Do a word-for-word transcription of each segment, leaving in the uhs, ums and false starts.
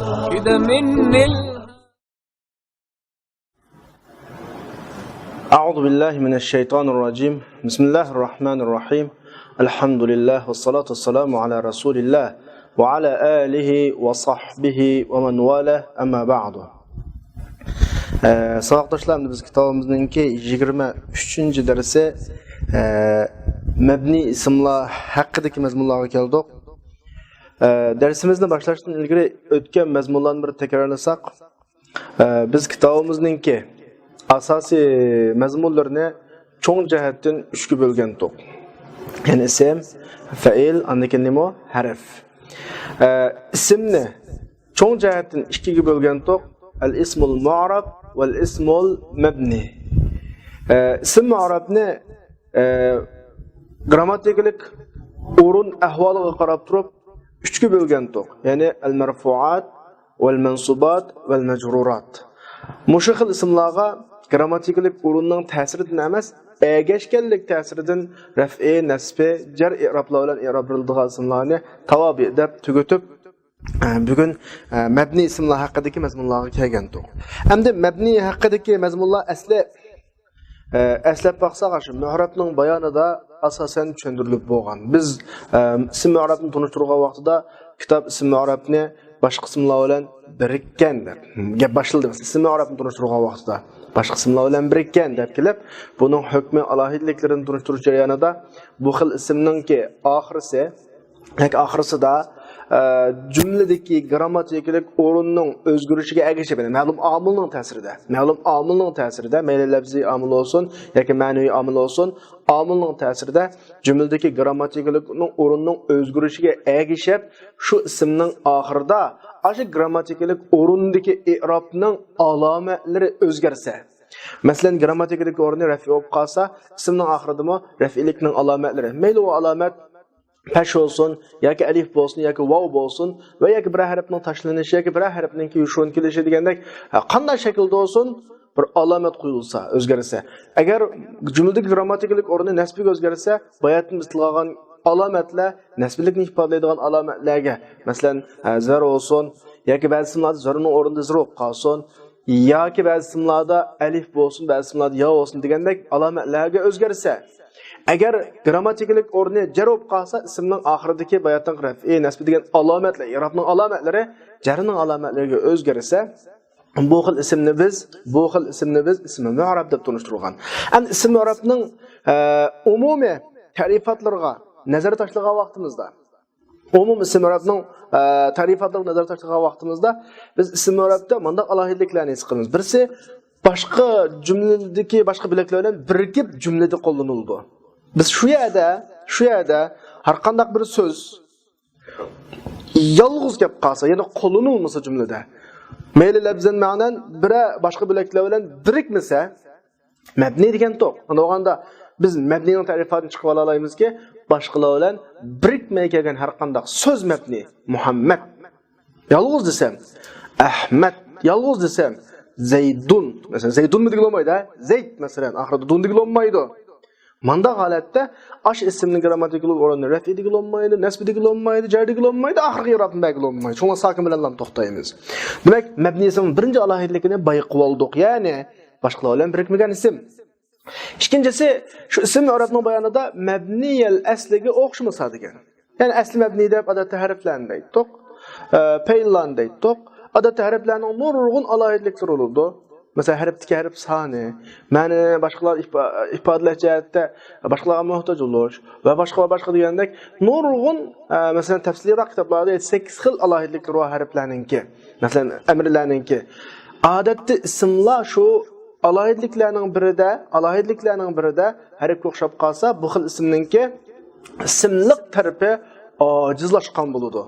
كده من ال- أعوذ بالله من الشيطان الرجيم. بسم الله الرحمن الرحيم. الحمد لله والصلاة والسلام على رسول الله وعلى آله وصحبه ومن والاه، أما بعد. ئە، ساۋاقداشلار، ئەمدى بىز كىتابىمىزنىڭكى يىگىرمە ئۈچىنچى دەرسى، ئە، مەبنىي ئىسىملار ھەققىدىكى مەزمۇنلارغا كەلدۇق. ئە، دەرسىمىزنى باشلاشتىن ئىلگىرى ئۆتكەن مەزمۇنلارنى بىر تەكرارلىساق، ئە، بىز كىتابىمىزنىڭكى ئاساسىي مەزمۇنلىرىنى چوڭ جەھەتتىن ئۈچكە بۆلگەنتۇق. يەنى ئىسىم، فەئىل، ئاندىن كېيىن نېمە؟ ھەرپ. ئە، ئىسىمنى چوڭ جەھەتتىن ئىككىگە بۆلگەنتۇق. ئەل ئىسمۇل مۇئرەب ۋەل ئىسمۇل مەبنى. ئە، ئىسىم مۇئرەبنى، ئە، گرامماتىكىلىق ئورۇن ئەھۋالىغا قاراپ تۇرۇپ ئۈچكە بۆلگەنتۇق. يەنى ئەل مەرفۇئات ۋەل مەنسۇبات ۋەل مەجرۇرات. مۇشۇ خىل ئىسىملارغا گرامماتىكىلىق ئورۇننىڭ تەسىرىدىن ئەمەس، ئەگەشكەنلىك تەسىرىدىن رەفئى، نەسبى، جەر ئىرابلار بىلەن ئىرابلىنىدىغان ئىسىملارنى تاۋابىئ دەپ تۈگىتىپ، ئە، بۈگۈن، ئە، مەبنىي ئىسىملار ھەققىدىكى مەزمۇنلارغا كەلگەنتۇق. ئەمدى مەبنىي ھەققىدىكى مەزمۇنلار ئەسلى، ئە، ئەسلەپ باقساق، شۇ مۇئرەبنىڭ بايانىدا ئاساسەن چۈشەندۈرۈلۈپ بولغان. بىز، ئە، ئىسىم مۇئرەبنى تونۇشتۇرغان ۋاقتىدا كىتاب ئىسىم مۇئرەبنى باشقا ئىسىملار بىلەن بىرىككەن دەپ گەپ باشلىدى. بىز ئىسىم مۇئرەبنى تونۇشتۇرغان ۋاقتىدا باشقا ئىسىملار بىلەن بىرىككەن دەپ كېلىپ، بۇنىڭ ھۆكمى، ئالاھىدىلىكلىرىنى تونۇشتۇرۇش جەريانىدا بۇ خىل ئىسىمنىڭكى ئاخىرسى، ياكى ئاخىرسىدا، ئە، جۈملىدىكى گرامماتىكىلىق ئورۇننىڭ ئۆزگىرىشىگە ئەگىشىپ، يەنى مەلۇم ئامىلنىڭ تەسىرىدە، مەلۇم ئامىلنىڭ تەسىرىدە، مەيلى لەپزىي ئامىل بولسۇن ياكى مەنىۋى ئامىل بولسۇن، ئامىلنىڭ تەسىرىدە جۈملىدىكى گرامماتىكىلىق ئورۇننىڭ ئۆزگىرىشىگە ئەگىشىپ، شۇ ئىسىمنىڭ ئاخىرىدا ئاشۇ گرامماتىكىلىق ئورۇندىكى ئىئرابنىڭ ئالامەتلىرى ئۆزگەرسە، مەسىلەن، گرامماتىكىدىكى ئورنى رەفئى بولۇپ قالسا، ئىسىمنىڭ ئاخىرىدىمۇ رەفئىيلىكنىڭ ئالامەتلىرى. مەيلى ئۇ ئالامەت پەش بولسۇن، ياكى ئەلىف بولسۇن، ياكى ۋاۋ بولسۇن ۋە ياكى بىرەر ھەرپنىڭ تاشلىنىشى ياكى بىرەر ھەرپنىڭكى يوشۇرۇن كېلىشى دېگەندەك، ھە، قانداق شەكىلدە بولسۇن، بىر ئالامەت قويۇلسا، ئۆزگەرسە. ئەگەر جۈملىدىكى گرامماتىكىلىق ئورنى نەسبىگە ئۆزگەرسە، باياتىن بىز تىلغا ئالغان ئالامەتلەر نەسبىلىكنى ئىپادىلەيدىغان ئالامەتلەرگە، مەسىلەن، ھە، زەر بولسۇن ياكى بەزى ئىسىملاردا زەرنىڭ ئورنىدا زىر بولۇپ قالسۇن، ياكى بەزى ئىسىملاردا ئەلىف بولسۇن، بەزى ئىسىملاردا يا بولسۇن دېگەندەك ئالامەتلەرگە ئۆزگەرسە، ئەگەر گرامماتىكىلىق ئورنى جەر بولۇپ قالسا، ئىسىمنىڭ ئاخىرىدىكى باياتىنقى رەفئى، نەسبى دېگەن ئالامەتلەر، ئىئرابنىڭ ئالامەتلىرى جەرنىڭ ئالامەتلىرىگە ئۆزگەرسە، بۇ خىل ئىسىمنى بىز، بۇ خىل ئىسىمنى بىز ئىسمى مۇئرەب دەپ تونۇشتۇرغان. ئەمدى ئىسىم مۇئرەبنىڭ، ئە، ئومۇمىي تەرىپاتلىرىغا نەزەر تاشلىغان ۋاقتىمىزدا، ئومۇم ئىسىم ئەرەبنىڭ، ئە، تەرىپاتلىرىغا نەزەر تاشلىغان ۋاقتىمىزدا، بىز ئىسىم ئەرەبتە مۇنداق ئالاھىدىلىكلەرنى ھېس قىلىمىز. بىرسى، باشقا جۈملىدىكى باشقا بۆلەكلەر بىلەن بىرىكىپ جۈملىدە قوللىنىلىدۇ. بىز شۇ يەردە، شۇ يەردە ھەر قانداق بىر سۆز يالغۇز كەپ قالسا، يەنى قوللىنىلمىسا جۈملىدە، مەيلى لەپزەن مەنەن بىرە باشقا بۆلەكلەر بىلەن بىرىكمىسە، مەبنى دېگەنتۇق. ئۇنداق بولغاندا بىز مەبنىنىڭ تەرىپاتىنى چىقىپ ئالالايمىزكى، باشقىلار بىلەن بىرىكمەي كەلگەن ھەر قانداق سۆز مەبنى. مۇھەممەد. يالغۇز دېسەم، ئەھمەد. يالغۇز دېسەم، زەيدۇن. مەسىلەن، زەيدۇنمۇ دېگىلى بولمايدۇ، ھە؟ زەيد، مەسىلەن، ئاخىرىدا دۇن دېگىلى بولمايدۇ. مانداق ھالەتتە ئاش ئىسىمنىڭ گرامماتىكىلىق ئورنىنى رەفئى دېگىلى بولمايدۇ، نەسبى دېگىلى بولمايدۇ، جەر دېگىلى بولمايدۇ، ئاخىرقى ئىرابنى بەرگىلى بولمايدۇ. شۇڭا ساكىن بىلەنلا توختايمىز. دېمەك، مەبنى ئىسىمنىڭ بىرىنچى ئالاھىدىلىكىنى بايقىۋالدۇق. يەنى باشقىلار بىلەن بىرىكمىگەن ئىسىم. ئىككىنچىسى، شۇ ئىسىم ئەرەبنىڭ بايانىدا مەبنىيەل ئەسلىگە ئوخشىمىسا دېگەن. يەنى ئەسلى مەبنى دەپ ئادەتتە ھەرپلەرنى دەيتتۇق، ئە، پەئىللارنى دەيتتۇق. ئادەتتە ھەرپلەرنىڭ نۇرغۇن ئالاھىدىلىكلىرى بولىدۇ. مەسىلەن، ھەرپتىكى ھەرپ سانى، مەنىنى باشقىلار ئىپا-، ئىپادىلەش جەھەتتە باشقىلارغا موھتاج بولۇش ۋە باشقا ۋە باشقا دېگەندەك نۇرغۇن، ئە، مەسىلەن، تەپسىلىيراق كىتابلاردا سەككىز خىل ئالاھىدىلىكلىرى بار ھەرپلەرنىڭكى. مەسىلەن، ئەمىرلەرنىڭكى. ئادەتتە ئىسىملار شۇ ئالاھىدىلىكلەرنىڭ بىرىدە، ئالاھىدىلىكلەرنىڭ بىرىدە ھەرپكە ئوخشاپ قالسا، بۇ خىل ئىسىمنىڭكى ئىسىملىق تەرىپى ئاجىزلاشقان بولىدۇ.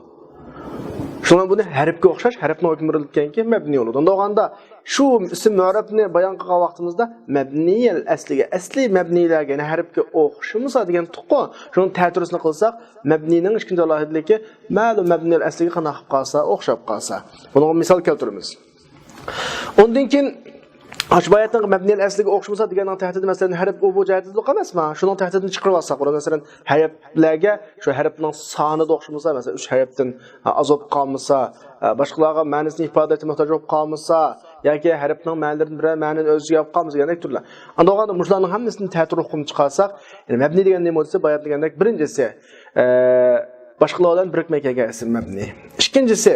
شۇڭا بۇنى ھەرپكە ئوخشاش، ھەرپنىڭ ھۆكمى بېرىلگەنكى مەبنىي بولىدۇ. ئۇنداق بولغاندا شۇ ئىسىم مۇئرەبنى بايان قىلغان ۋاقتىمىزدا مەبنىيەل ئەسلىگە، ئەسلىي مەبنىيلەرگە، يەنى ھەرپكە ئوخشىمىسا دېگەن تۇققۇ، شۇنىڭ تەتۈرىسىنى قىلساق، مەبنىينىڭ ئىككىنچى ئالاھىدىلىكى مەلۇم مەبنىيەل ئەسلىگە قانداق قىلىپ قالسا، ئوخشاپ قالسا. بۇنىڭغا مىسال كەلتۈرىمىز. ئۇندىن كېيىن ئاشۇ باياتنىڭ مەبنىيەل ئەسلىگە ئوخشىمىسا دېگەننىڭ تەھدىتى، مەسىلەن، ھەرپ ئۇ بۇ جەھەتتىن ئەمەسمۇ؟ شۇنىڭ تەھدىتىنى چىقىرىۋالساق بولىدۇ. مەسىلەن، ھەرپلەرگە شۇ ھەرپنىڭ سانىدا ئوخشىمىسا، مەسىلەن، ئۈچ ھەرپتىن ئاز بولۇپ قالمىسا، باشقىلارغا مەنىسىنى ئىپادىلەشكە موھتاج بولۇپ قالمىسا، ياكى ھەرپنىڭ مەنىلىرىدىن بىرەر مەنىنى ئۆز ئىچىگە ئاپ قالمىسا دېگەندەك تۈرلەر. ئاندىن بولغاندا مۇشۇلارنىڭ ھەممىسىنى تەتۈر ئۇقۇم چىقارساق، يەنى مەبنىي دېگەن نېمە بولسا، بايام دېگەندەك، بىرىنچىسى، ئە، باشقىلار بىلەن بىرىكمەي كەلگەن ئىسىم مەبنىي. ئىككىنچىسى،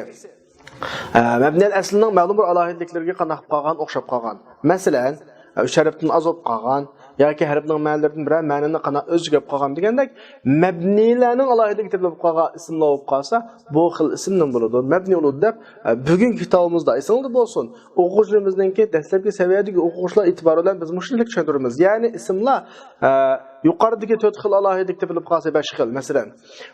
ئە، مەبنىيەل ئەسلىنىڭ مەلۇم بىر ئالاھىدىلىكلىرىگە قانداق قىلىپ قالغان، ئوخشاپ قالغان. مەسىلەن، ئۈچ ھەرپتىن ئاز بولۇپ قالغان ياكى ھەرپنىڭ مەنىلىرىدىن بىرەر مەنىنى قانداق ئۆز ئىچىگە ئاپ قالغان دېگەندەك، مەبنىيلەرنىڭ ئالاھىدىلىكى تېپىلىپ قالغان ئىسىملار بولۇپ قالسا، بۇ خىل ئىسىمدىن بولىدۇ، مەبنىي بولىدۇ دەپ، ئە، بۈگۈنكى كىتابىمىزدا ئېسىڭلاردا بولسۇن، ئوقۇغۇچىلىرىمىزنىڭكى دەسلەپكى سەۋىيەدىكى ئوقۇغۇچىلار ئېتىبارى بىلەن بىز مۇشۇنداق چۈشەندۈرىمىز. يەنى ئىسىملار، ئە، يۇقىرىدىكى تۆت خىل ئالاھىدىلىك تېپىلىپ قالسا، بەش خىل، مەسىلەن،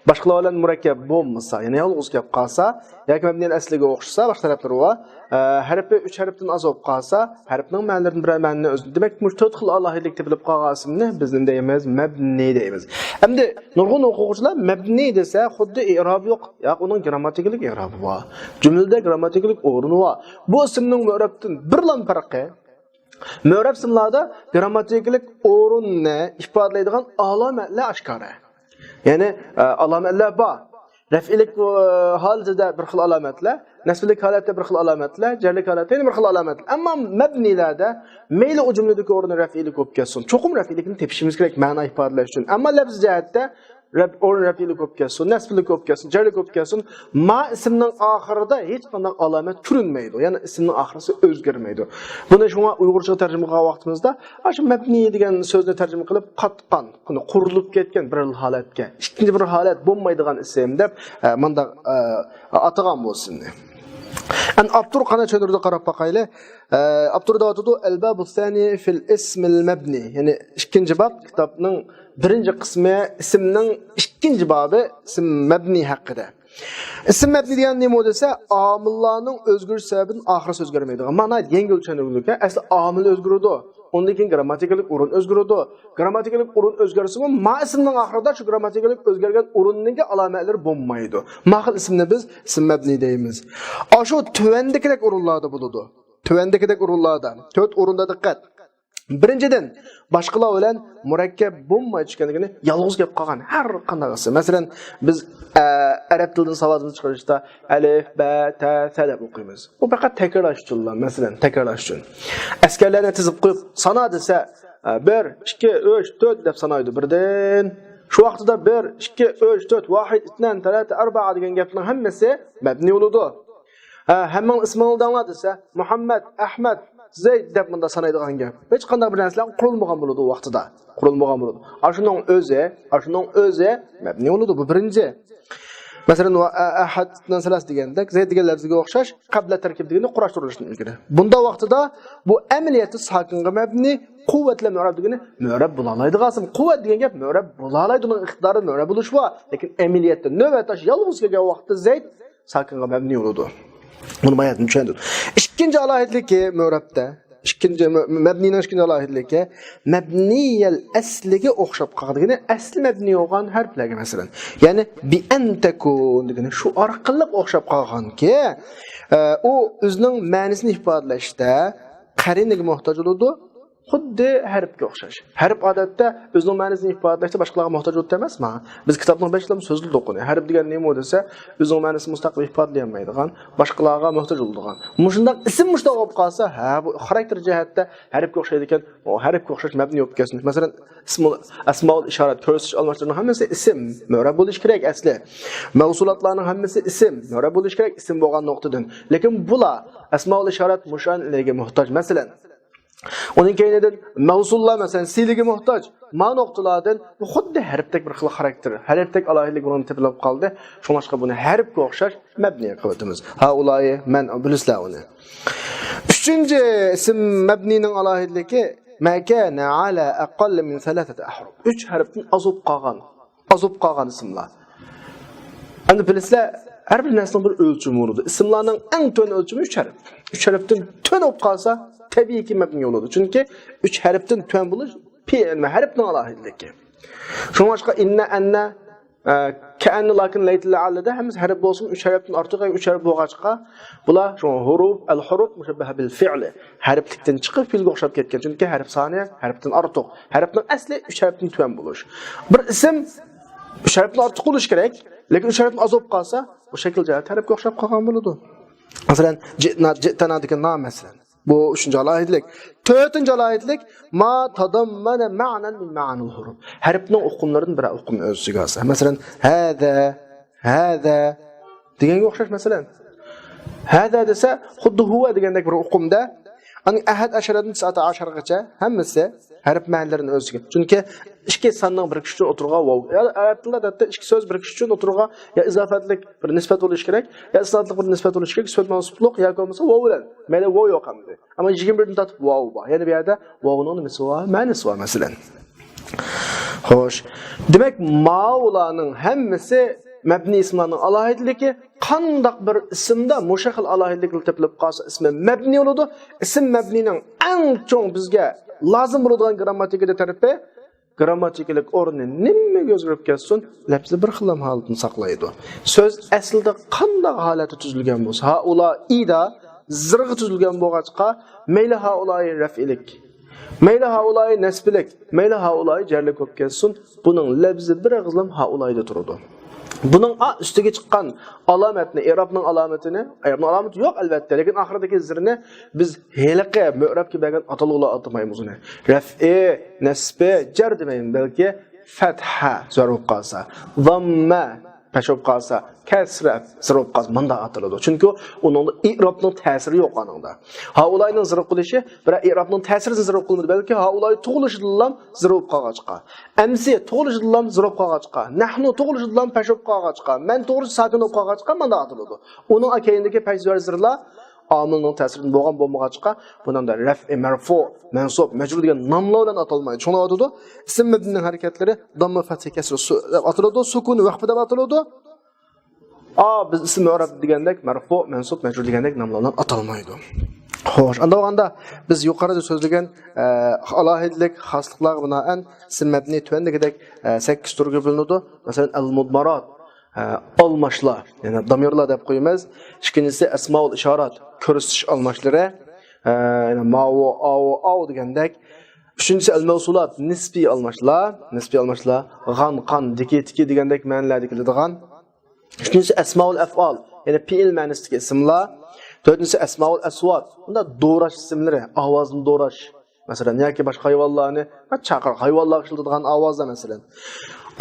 باشقىلار بىلەن مۇرەككەپ بولمىسا، يەنى يالغۇز كەپ قالسا، ياكى مەبنىيەل ئەسلىگە ئوخشىسا، باشقا تەرەپلىرى بار. ئە، ھەرپى ئۈچ ھەرپتىن ئاز بولۇپ قالسا، ھەرپنىڭ مەنىلىرىدىن بىرەر مەنىنى ئۆزىنى. دېمەك، مۇشۇ تۆت خىل ئالاھىدىلىك تېپىلىپ قالغان ئىسىمنى بىز نېمە دەيمىز؟ مەبنىي دەيمىز. ئەمدى نۇرغۇن ئوقۇغۇچىلار مەبنىي دېسە، خۇددى ئېرابى يوق، ياق، ئۇنىڭ گىرامماتىكىلىق ئېرابى بار، جۈملىدە گىرامماتىكىلىق ئورنى بار. بۇ ئىسىمنىڭ مۇئرەبتىن بىرلا پەرقى، مۇئرەب ئىسىملاردا گىرامماتىكىلىق ئورۇننى ئىپادىلەيدىغان ئالامەتلەر ئاشكارا. يەنى، ئە، ئالامەتلەر بار. رەفئىيلىك، ئە، ھالىتىدە بىر خىل ئالامەتلەر، نەسبىيلىك ھالەتتە بىر خىل ئالامەتلەر، جەرلىك ھالەتتە يەنە بىر خىل ئالامەتلەر. ئەمما مەبنىيلەردە مەيلى ئۇ جۈملىدىكى ئورنى رەفئىيلىك بولۇپ كەتسۇن، چوقۇم رەفئىيلىكنى تېپىشىمىز كېرەك مەنا ئىپادىلەش ئۈچۈن. ئەمما لەپزىي جەھەتتە رەپ-، ئورۇن رەپئىيلىك بولۇپ كەتسۇن، نەسبىيلىك بولۇپ كەتسۇن، جەرلىك بولۇپ كەتسۇن، ما ئىسىمنىڭ ئاخىرىدا ھېچقانداق ئالامەت كۆرۈنمەيدۇ، يەنى ئىسىمنىڭ ئاخىرىسى ئۆزگەرمەيدۇ. بۇنى شۇڭا ئۇيغۇرچىغا تەرجىمە قىلغان ۋاقتىمىزدا، ئاشۇ مەبنىي دېگەن سۆزنى تەرجىمە قىلىپ، قاتقان، قۇرۇلۇپ كەتكەن بىر ھالەتكە، ئىككىنچى بىر ھالەت بولمايدىغان ئىسىم دەپ، ئە، مۇنداق، ئە، ئاتىغان بۇ ئىسىمنى. ئەن ئاپتور قانداق چۈشەندۈرىدۇ، قاراپ باقايلى. ئە، ئاپتور دەۋاتىدۇ، ئەل بابۇ سانى فىل ئىسمىل مەبنى. يەنى ئىككىنچى باب، كىتابنىڭ بىرىنچى قىسمى، ئىسىمنىڭ ئىككىنچى بابى، ئىسىم مەبنى ھەققىدە. ئىسىم مەبنى دېگەن نېمە دېسە، ئامىللارنىڭ ئۆزگىرىش سەۋەبىدىن ئاخىرسى ئۆزگەرمەيدىغان. مانا يەڭگىل چۈشەندۈرگۈلۈككەن، ئەسلى ئامىل ئۆزگىرىدۇ. ئۇندىن كېيىن گىرامماتىكىلىق ئورۇن ئۆزگىرىدۇ. گىرامماتىكىلىق ئورۇن ئۆزگەرسىمۇ، ما ئىسىمنىڭ ئاخىرىدا شۇ گىرامماتىكىلىق ئۆزگەرگەن ئورۇننىڭكى ئالامەتلىرى بولمايدۇ. ما خىل ئىسىمنى بىز ئىسىم مەبنى دەيمىز. ئاشۇ تۆۋەندىكىدەك ئورۇنلاردا بولىدۇ. تۆۋەندىكىدەك ئورۇنلاردا، تۆت ئورۇندا دىققەت. بىرىنچىدىن، باشقىلار بىلەن مۇرەككەپ بولماي چۈشكەن دېگىنى يالغۇز گەپ قالغان ھەر قانداق ئىسىم. مەسىلەن، بىز، ئە، ئەرەب تىلىدىن ساۋاتىمىزنى چىقىرىشتا ئەلىف، بە، تە، سە دەپ ئوقۇيمىز. بۇ پەقەت تەكرارلاش ئۈچۈنلا، مەسىلەن، تەكرارلاش ئۈچۈن. ئەسكەرلەرنى تىزىپ قويۇپ، سانا دېسە، ئە، بىر، ئىككى، ئۈچ، تۆت دەپ سانايدۇ بىردىن. شۇ ۋاقتىدا بىر، ئىككى، ئۈچ، تۆت، ۋاھىد، ئىتنان، تەلاتە، ئەربەئە دېگەن گەپنىڭ ھەممىسى مەبنىي بولىدۇ. ھە، ھەممىڭ ئىسمىڭنى دەڭلار دېسە، مۇھەممەد، ئەھمەد، زەيد دەپ مۇنداق سانايدىغان گەپ. ھېچقانداق بىر نەرسىلەر قۇرۇلمىغان بولىدۇ ئۇ ۋاقتىدا. قۇرۇلمىغان بولىدۇ. ئاشۇنىڭ ئۆزى، ئاشۇنىڭ ئۆزى مەبنىي بولىدۇ. بۇ بىرىنچى. مەسىلەن، ۋە ئە-، ئەھەد، ئىتنان، سەلاسە دېگەندەك، زەيد دېگەن لەپزىگە ئوخشاش، قەبلە تەركىب دېگىنى قۇراشتۇرۇلۇشتىن ئىلگىرى. بۇنداق ۋاقتىدا بۇ ئەمەلىيەتتە ساكىنغا مەبنىي، قۇۋۋەت بىلەن مۇئرەب دېگىنى مۇئرەب بولالايدىغان ئىسىم. قۇۋۋەت دېگەن گەپ مۇئرەب بولالايدۇ، ئۇنىڭ ئىقتىدارى مۇئرەب بولۇش بار. لېكىن ئەمەلىيەتتە نۆۋەتدە يالغۇز كەلگەن ۋاقىتتا زەيد ساكىنغا مەبنىي بولىدۇ. بۇنى باياتىن چۈشەندۈردۈم. ئىككىنچى ئالاھىدىلىكى مۇئرەبتە. ئىككىنچى مە-، مەبنىينىڭ ئىككىنچى ئالاھىدىلىكى، مەبنىيەل ئەسلىگە ئوخشاپ قالغان دېگىنى، ئەسلى مەبنىي بولغان ھەرپلەرگە، مەسىلەن. يەنى، بىئەن تەكۇن دېگىنى شۇ ئارقىلىق ئوخشاپ قالغانكى، ئە، ئۇ ئۆزىنىڭ مەنىسىنى ئىپادىلەشتە قەرىنىگە موھتاج بولىدۇ. خۇددى ھەرپكە ئوخشاش. ھەرپ ئادەتتە ئۆزىنىڭ مەنىسىنى ئىپادىلەشتە باشقىلارغا موھتاج بولىدۇ ئەمەسما؟ بىز كىتابنىڭ بېشىدىمۇ سۆزلىدۇق ئۇنى. ھەرپ دېگەن نېمە دېسە، ئۆزىنىڭ مەنىسىنى مۇستەقىل ئىپادىلىيەلمەيدىغان، باشقىلارغا موھتاج بولىدىغان. مۇشۇنداق ئىسىم مۇشۇنداق بولۇپ قالسا، ھە، بۇ خاراكتېر جەھەتتە ھەرپكە ئوخشايدىكەن، ئۇ ھەرپكە ئوخشاش مەبنىي بولۇپ كەتسۇن. مەسىلەن، ئىسمۇل، ئەسمائۇل ئىشارەت، كۆرسىتىش ئالماشتۇرۇشنىڭ ھەممىسى ئىسىم، مۇئرەب بولۇشى كېرەك ئەسلى. مەۋسۇلاتلارنىڭ ھەممىسى ئىسىم، مۇئرەب بولۇشى كېرەك ئىسىم بولغان نۇقتىدىن. لېكىن بۇلار ئەسمائۇل ئىشارەت مۇشۇئەنلىگە موھتاج. مەسىلەن، ئۇنىڭ كەينىدىن مەۋسۇللار، مەسىلەن، سىلىگە موھتاج. ما نۇقتىلاردىن خۇددى ھەرپتەك بىر خىل خاراكتېر، ھەرپتەك ئالاھىدىلىك بۇنىڭ تېپىلىپ قالدى. شۇڭلاشقا بۇنى ھەرپكە ئوخشاش مەبنىي قىلىۋاتىمىز. ھائۇلايى مەن، بىلىسىلەر ئۇنى. ئۈچىنچى ئىسىم مەبنىينىڭ ئالاھىدىلىكى، ما كان على أقل من ثلاثة أحرف. ئۈچ ھەرپتىن ئاز بولۇپ قالغان. ئاز بولۇپ قالغان ئىسىملار. ئەمدى بىلىسىلەر، ھەر بىر نەرسىنىڭ بىر ئۆلچىمى بولىدۇ. ئىسىملارنىڭ ئەڭ تۆۋەن ئۆلچىمى ئۈچ ھەرپ. ئۈچ ھەرپتىن تۆۋەن بولۇپ قالسا، تەبىئىيكى مەبنىي بولىدۇ. چۈنكى ئۈچ ھەرپتىن تۆۋەن بولۇش پېئىل ۋە ھەرپنىڭ ئالاھىدىلىكى. شۇڭلاشقا ئىننە، ئەننە، ئە، كەئەننە، لەكىن، لەيتە، لەئەللىدە ھەممىسى ھەرپ بولسىمۇ، ئۈچ ھەرپتىن ئارتۇق ياكى ئۈچ ھەرپ بولغاچقا، بۇلار شۇڭا ھۇرۇپ، ئەل ھۇرۇپ مۇشەببەھە بىل فىئلى، ھەرپلىكتىن چىقىپ پېئىلگە ئوخشاپ كەتكەن. چۈنكى ھەرپ سانى ھەرپتىن ئارتۇق، ھەرپنىڭ ئەسلى ئۈچ ھەرپتىن تۆۋەن بولۇش. بىر ئىسىم ئۈچ ھەرپتىن ئارتۇق بولۇشى كېرەك، لېكىن ئۈچ ھەرپتىن ئاز بولۇپ قالسا، ئۇ شەكىل جەھەتتە ھەرپكە ئوخشاپ قالغان بولىدۇ. مەسىلەن، جىئنا، جىئتانادىكى نا، مەسىلەن. بۇ ئۈچىنچى ئالاھىدىلىك. تۆتىنچى ئالاھىدىلىك، ما تەزەممەنە مەنەن مىن مەئانىل ھۇرۇپ. ھەرپنىڭ ئۇقۇملىرىدىن بىرەر ئۇقۇمنى ئۆز ئىچىگە ئالسا. مەسىلەن، ھەزە، ھەزە دېگەنگە ئوخشاش، مەسىلەن. ھەزە دېسە، خۇددى ھۇۋە دېگەندەك بىر ئۇقۇمدا. ئەنە ئەھەد ئەشەرەدىن تىسئەتە ئەشەرگىچە ھەممىسى ھەرپ مەنىلىرىنى ئۆز ئىچىگە. چۈنكى ئىككى ساننىڭ بىرىكىشى ئۈچۈن ئوتتۇرىغا ۋاۋ. يا ئەرەب تىلىدا، ئادەتتە، ئىككى سۆز بىرىكىشى ئۈچۈن ئوتتۇرىغا يا ئىزاپەتلىك بىر نىسبەت بولۇشى كېرەك، يا ئىسنادلىق بىر نىسبەت بولۇشى كېرەك، سۈپەت مەنسۇپلۇق ياكى بولمىسا ۋاۋ بىلەن. مەيلى ۋاۋ يوق ئەمدى. ئەمما يىگىرمە بىردىن تارتىپ ۋاۋ بار. يەنە بۇ يەردە ۋاۋنىڭ نېمىسى بار؟ مەنىسى بار، مەسىلەن. خوش. دېمەك، ماۋۇلارنىڭ ھەممىسى مەبنىي ئىسىملارنىڭ ئالاھىدىلىكى. قانداق بىر ئىسىمدا مۇشۇ خىل ئالاھىدىلىكلەر تېپىلىپ قالسا، ئىسمى مەبنىي بولىدۇ. ئىسىم مەبنىينىڭ ئەڭ چوڭ بىزگە لازىم بولىدىغان گىرامماتىكىدا تەرىپى، گىرامماتىكىلىق ئورنى نېمىگە ئۆزگىرىپ كەتسۇن، لەپزى بىر خىل ھالىتىنى ساقلايدۇ. سۆز ئەسلىدە قانداق ھالەتتە تۈزۈلگەن بولسا، ھائۇلائىدا زىرغا تۈزۈلگەن بولغاچقا، مەيلى ھائۇلائى رەفئىلىك، مەيلى ھائۇلائى نەسبىلىك، مەيلى ھائۇلائى جەرلىك بولۇپ كەتسۇن، بۇنىڭ لەپزى بىر ئېغىزلام ھائۇلائىدا تۇرىدۇ. بۇنىڭ ئا، ئۈستىگە چىققان ئالامەتنى، ئىرابنىڭ ئالامىتىنى، ئىرابنىڭ ئالامىتى يوق، ئەلۋەتتە، لېكىن ئاخىرىدىكى زىرنى بىز ھېلىقى مۆرەبكە بەرگەن ئاتالغۇلار ئاتىمايمىز ئۇنى. رەفئى، نەسبى، جەر دېمەيمىز، بەلكى فەتھە زەر بولۇپ قالسا، زاممە پەش بولۇپ قالسا، كەسرە زەر بولۇپ قالسا، مۇنداق ئاتىلىدۇ. چۈنكى ئۇنىڭدا ئىرابنىڭ تەسىرى يوق ئانىڭدا. ھائۇلائىنىڭ زەر بولۇپ قېلىشى بىرەر ئىرابنىڭ تەسىرىدىن زەر بولۇپ قالمىدى، بەلكى ھائۇلاي تۇغۇلۇشىدىنلا زەر بولۇپ قالغاچقا، ئەمسى تۇغۇلۇشىدىنلا زەر بولۇپ قالغاچقا، نەھنۇ تۇغۇلۇشىدىنلا پەش بولۇپ قالغاچقا، مەن تۇغۇلۇشى ساكىن بولۇپ قالغاچقا، مۇنداق ئاتىلىدۇ. ئۇنىڭ كەينىدىكى پەش زەر زىرلا ئامىلنىڭ تەسىرىدىن بولغان بولمىغاچقا، بۇنىڭدا رەفئى، مەرفۇ، مەنسۇب، مەجرۇر دېگەن ناملار بىلەن ئاتالمايدۇ. چۈشىنىۋاتىدۇ؟ ئىسىم مەبنىنىڭ ھەرىكەتلىرى دامما، فەتھە، كەسرە، سۇ دەپ ئاتىلىدۇ، سۇكۇن، ۋەقپى دەپ ئاتىلىدۇ. ئا، بىز ئىسىم ئۆرەپ دېگەندەك، مەرفۇ، مەنسۇب، مەجرۇر دېگەندەك ناملار بىلەن ئاتالمايدۇ. خوش، ئاندا بولغاندا بىز يۇقىرىدا سۆزلىگەن، ئە، ئالاھىدىلىك، خاسلىقلارغا بىنائەن ئىسىم مەبنى تۆۋەندىكىدەك، ئە، سەككىز تۈرگە بۆلۈنىدۇ. مەسىلەن، ئەل مۇدمارات، ئە، ئالماشلار، يەنى دامىرلار دەپ قويىمىز. ئىككىنچىسى ئەسمائۇل ئىشارات، كۆرسىتىش ئالماشلىرى، ئە، يەنى ماۋۇ، ئاۋۇ، ئاۋۇ دېگەندەك. ئۈچىنچىسى ئەل مەۋسۇلات، نىسپىي ئالماشلار، نىسپىي ئالماشلار، غان، قان، دىكى، تىكى دېگەندەك مەنىلەردە كېلىدىغان. ئۈچىنچىسى ئەسمائۇل ئەفئال، يەنى پېئىل مەنىسىدىكى ئىسىملار. تۆتىنچىسى ئەسمائۇل ئەسۋات، بۇنداق دوراش ئىسىملىرى، ئاۋازنى دوراش. مەسىلەن، ياكى باشقا ھايۋانلارنى، چاقىر، ھايۋانلارغا ئىشلىتىدىغان ئاۋازلار، مەسىلەن.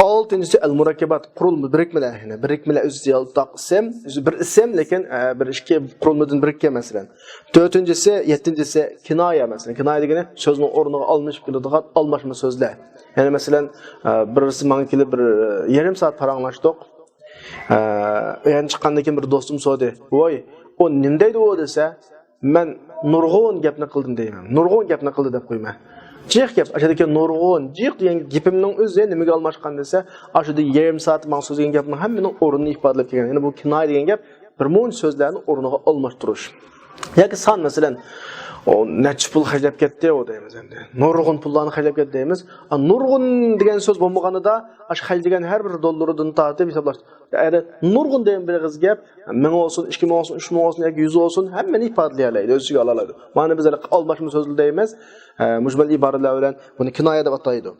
ئالتىنچىسى ئەل مۇرەككەبات، قۇرۇلما، بىرىكمىلەر، يەنى بىرىكمىلەر ئۆزى يالتاق ئىسىم، ئۆزى بىر ئىسىم، لېكىن، ئە، بىر ئىككى قۇرۇلمىدىن بىرىككەن، مەسىلەن. تۆتىنچىسى، يەتتىنچىسى كىنايە، مەسىلەن. كىنايە دېگىنى سۆزنىڭ ئورنىغا ئالمىشىپ كېلىدىغان ئالماشما سۆزلەر. يەنى، مەسىلەن، ئە، بىرسى ماڭا كېلىپ بىر، ئە، يېرىم سائەت پاراڭلاشتۇق. ئە، ئۆيدىن چىققاندىن كېيىن بىر دوستۇم سورىدى، ۋوي، ئۇ نېمە دەيدۇ ئۇ دېسە، مەن نۇرغۇن گەپنى قىلدىم دەيمەن. نۇرغۇن گەپنى قىلدى دەپ قويىمەن. جىق گەپ، ئاشۇدىكى نۇرغۇن، جىق دېگەن گېپىمنىڭ ئۆزى نېمىگە ئالماشقان دېسە، ئاشۇدا يېرىم سائەت ماڭا سۆزلىگەن گەپنىڭ ھەممىنىڭ ئورنىنى ئىپادىلەپ كەلگەن. يەنى بۇ كىنايە دېگەن گەپ بىر مۇنچە سۆزلەرنى ئورنىغا ئالماشتۇرۇش. ياكى سان، مەسىلەن، ئۇ نەچچە پۇل خەجلەپ كەتتى ئۇ دەيمىز ئەمدى. نۇرغۇن پۇللارنى خەجلەپ كەتتى دەيمىز. ئا، نۇرغۇن دېگەن سۆز بولمىغانىدا، ئاشۇ خەجلىگەن ھەر بىر دوللىرىدىن تارتىپ ھېسابلاش. ئەگەر نۇرغۇن دېگەن بىر ئېغىز گەپ، مىڭ بولسۇن، ئىككى مىڭ بولسۇن، ئۈچ مىڭ بولسۇن ياكى يۈز بولسۇن، ھەممىنى ئىپادىلىيەلەيدۇ، ئۆز ئىچىگە ئالالايدۇ. مانا بىز ھېلىقى ئالماشما سۆزلەر دەيمىز، ئە، مۇجمەل ئىبارىلەر بىلەن بۇنى كىنايە دەپ ئاتايدۇ.